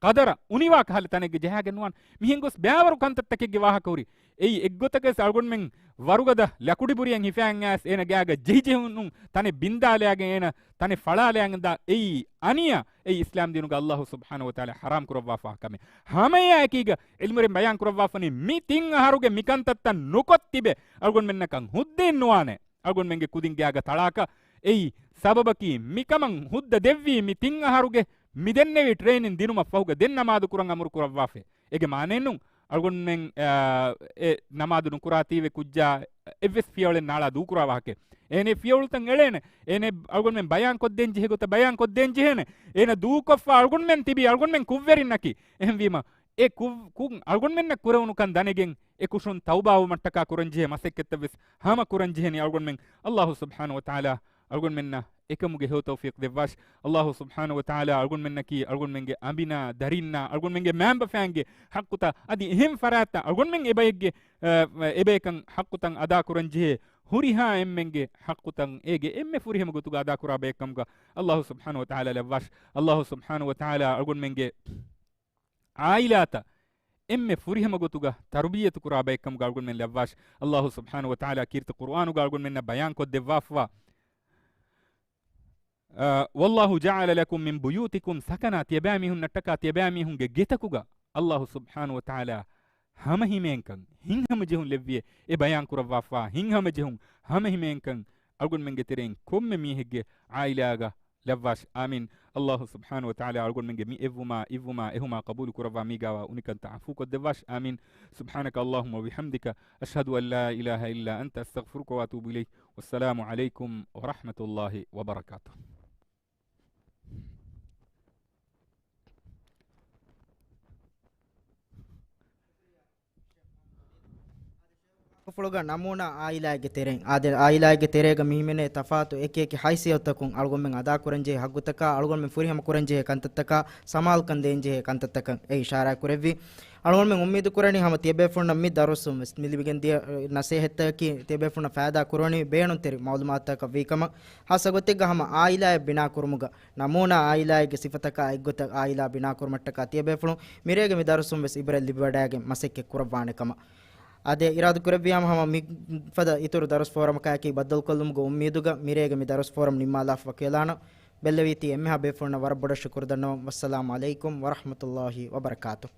ޤަދަރަށް އުނިވާ ކަހަލަ ތަނެއްގެ ޖަހާގެން ނުވާނެ. މިހެން ގޮސް ބައިވަރު ކަންތައްތަކެއްގެ ވާހަކަ ހުރި. އެއީ އެއްގޮތަކަސް އަޅުގަނޑުމެން ވަރުގަދަ ލަކުޑި ބުރިއަށް ހިފައިގެން އައިސް އޭނަ ގާގަ ޖެހިޖެހުނު ތަނެއް ބިންދާލައިގެން އޭނަ ތަނެއް ފަޅާލައިގެން ދާ އެއީ އަނިޔާ. އެއީ އިސްލާމް ދީނުގަ އައްލާހު ސުބްޙާނަހު ވަތަޢާލާ ޙަރާމް ކުރައްވާފާ ކަމެއް. ހަމައެއާއެކީގަ ޢިލްމުވެރިން ބަޔާން ކުރައްވާފަނީ މި ތިން އަހަރުގެ މި ކަންތައްތައް ނުކޮށް ތިބެ އަޅުގަނޑުމެންނަކަށް ހުއްދައެއް ނުވާނެ. އަޅުގަނޑުމެންގެ ކުދިން ގާގަ ތަޅާކަށް. އެއީ ސަބަބަކީ މިކަމަށް ހުއްދަ ދެއްވީ މި ތިން އަހަރުގެ މި ދެންނެވި ޓްރޭނިން ދިނުމަށް ފަހުގަ ދެން ނަމާދު ކުރަން އަމުރު ކުރައްވާފަ. އޭގެ މާނައެއްނޫން އަޅުގަނޑުމެން، އާ، އެ ނަމާދު ނުކުރާތީވެ ކުއްޖާ އެއްވެސް ފިޔަވަޅެއް ނާޅާ ދޫކުރާ ވާހަކަ. އޭނެ ފިޔަވަޅުތައް އެޅޭނެ. އޭނެ އަޅުގަނޑުމެން ބަޔާން ކޮށްދޭން ޖެހޭ ގޮތަށް ބަޔާން ކޮށްދޭން ޖެހޭނެ. އޭނަ ދޫކޮށްފަ އަޅުގަނޑުމެން ތިބީ އަޅުގަނޑުމެން ކުށްވެރިންނަކީ. އެހެންވީމަ، އެ ކުށް، ކުށް އަޅުގަނޑުމެންނަށް ކުރެވުނުކަން ދަނެގެން އެ ކުށުން ތައުބާވުމަށްޓަކާ ކުރަންޖެހޭ މަސައްކަތްތައްވެސް ހަމަ ކުރަންޖެހޭނީ. އަޅުގަނޑުމެން އައްލާހު ސުބްޙާނަހު ވަތަޢާލާ އަޅުގަނޑުމެންނަށް އެކަމުގެ ހެޔޮ ތައުފީޤު ދެއްވާށި. އައްލާހު ސުބްޙާނަހު ވަތަޢާލާ އަޅުގަނޑުމެންނަކީ އަޅުގަނޑުމެންގެ އަނބިންނާ، ދަރިންނާ، އަޅުގަނޑުމެންގެ މައިންބަފައިންގެ ޙައްޤުތައް އަދި އެހެން ފަރާތްތައް އަޅުގަނޑުމެން އެބައެއްގެ، އަ، އެބައެކަން ޙައްޤުތައް އަދާކުރަންޖެހޭ ހުރިހާ އެންމެންގެ ޙައްޤުތައް އޭގެ އެންމެ ފުރިހަމަ ގޮތުގަ އަދާކުރާ ބައެއްކަމުގަ އައްލާހު ސުބްޙާނަހު ވަތަޢާލާ ލައްވާށި. އައްލާހު ސުބްޙާނަހު ވަތަޢާލާ އަޅުގަނޑުމެންގެ ޢާއިލާތައް އެންމެ ފުރިހަމަ ގޮތުގަ ތަރުބިޔަތު ކުރާ ބައެއްކަމުގަ އަޅުގަނޑުމެން ލައްވާށި. އައްލާހު ސުބްޙާނަހު ވަތަޢާލާ ކީރިތި ޤުރުއާނުގަ އަޅުގަނޑުމެންނަށް ބަޔާން ކޮށްދެއްވާފަ، އަ، "وَاللَّهُ جَعَلَ لَكُم مِّن بُيُوتِكُمْ سَكَنًا" ތިޔަބައިމީހުންނަށްޓަކާ ތިޔަބައިމީހުންގެ ގެތަކުގަ އައްލާހު ސުބްޙާނަހު ވަތަޢާލާ ހަމަހިމޭންކަން، ހިތްހަމަޖެހުން ލެއްވިއޭ. އެ ބަޔާން ކުރައްވާފަ، ހިތްހަމަޖެހުން، ހަމަހިމޭންކަން އަޅުގަނޑުމެންގެ ތެރެއިން ކޮންމެ މީހެއްގެ ޢާއިލާގަ ލައްވާށި. އާމީން. އައްލާހު ސުބްޙާނަހު ވަތަޢާލާ އަޅުގަނޑުމެންގެ މި އެއްވުމާ، އިއްވުމާ، އެހުމާ ޤަބޫލު ކުރައްވާ މީގާވާ އުނިކަންތައް ޢަފޫ ކޮށްދެއްވާށި. އާމީން. سبحانك اللهم وبحمدك، أشهد أن لا إله إلا أنت، أستغفرك وأتوب إليك. والسلام عليكم ورحمة الله وبركاته. ފުޅުގަ ނަމޫނާ ޢާއިލާއެއްގެ ތެރެއިން. އާދެ، ޢާއިލާއެއްގެ ތެރޭގަ މި ހިމެނޭ ތަފާތު އެކި އެކި ހައިސިއްޔަތުތަކުން އަޅުގަނޑުމެން އަދާކުރަންޖެހޭ ޙައްޤުތަކާ، އަޅުގަނޑުމެން ފުރިހަމަ ކުރަންޖެހޭ ކަންތައްތަކާ ސަމާލުކަން ދޭންޖެހޭ ކަންތައްތަކަށް އެ އިޝާރާތް ކުރެއްވި. އަޅުގަނޑުމެން އުއްމީދު ކުރަނީ ހަމަ ތިޔަބޭފުޅުންނަށް މި ދަރުސުން ވެސް މި ލިބިގެން ދިޔަ ނަސޭހަތްތަކަކީ ތިޔަބޭފުޅުންނަށް ފައިދާ ކުރުވަނީ ބޭނުންތެރި މަޢުލޫމާތުތަކަށް ވީކަމަށް، ޚާއްޞަ ގޮތެއްގަ ހަމަ ޢާއިލާއެއް ބިނާ ކުރުމުގަ ނަމޫނާ ޢާއިލާއެއްގެ ސިފަތަކާ އެއްގޮތަށް ޢާއިލާ ބިނާ ކުރުމަށްޓަކާ ތިޔަބޭފުޅުން މިރޭގެ މި ދަރުސުން ވެސް ޢިބްރަތް ލިބިވަޑައިގެން މަސައްކަތް ކުރައްވާނެ ކަމަށް. އާދެ، އިރާދަ ކުރެއްވިޔާމަ ހަމަ މި ފަދަ އިތުރު ދަރުސް ފޯރަމަކާއެކީ ބައްދަލުކޮށްލުމުގެ އުއްމީދުގަ މިރޭގެ މި ދަރުސް ފޯރަމް ނިންމާލާފަ ވަކިވެލާނަން. ބެއްލެވީތީ އެންމެހާ ބޭފުޅުންނަށް ވަރަށް ބޮޑަށް ޝުކުރު ދަންނަވަން. ވައްސަލާމު ޢަލައިކުމް ވަރަޙްމަތުﷲި ވަބަރަކާތުހު.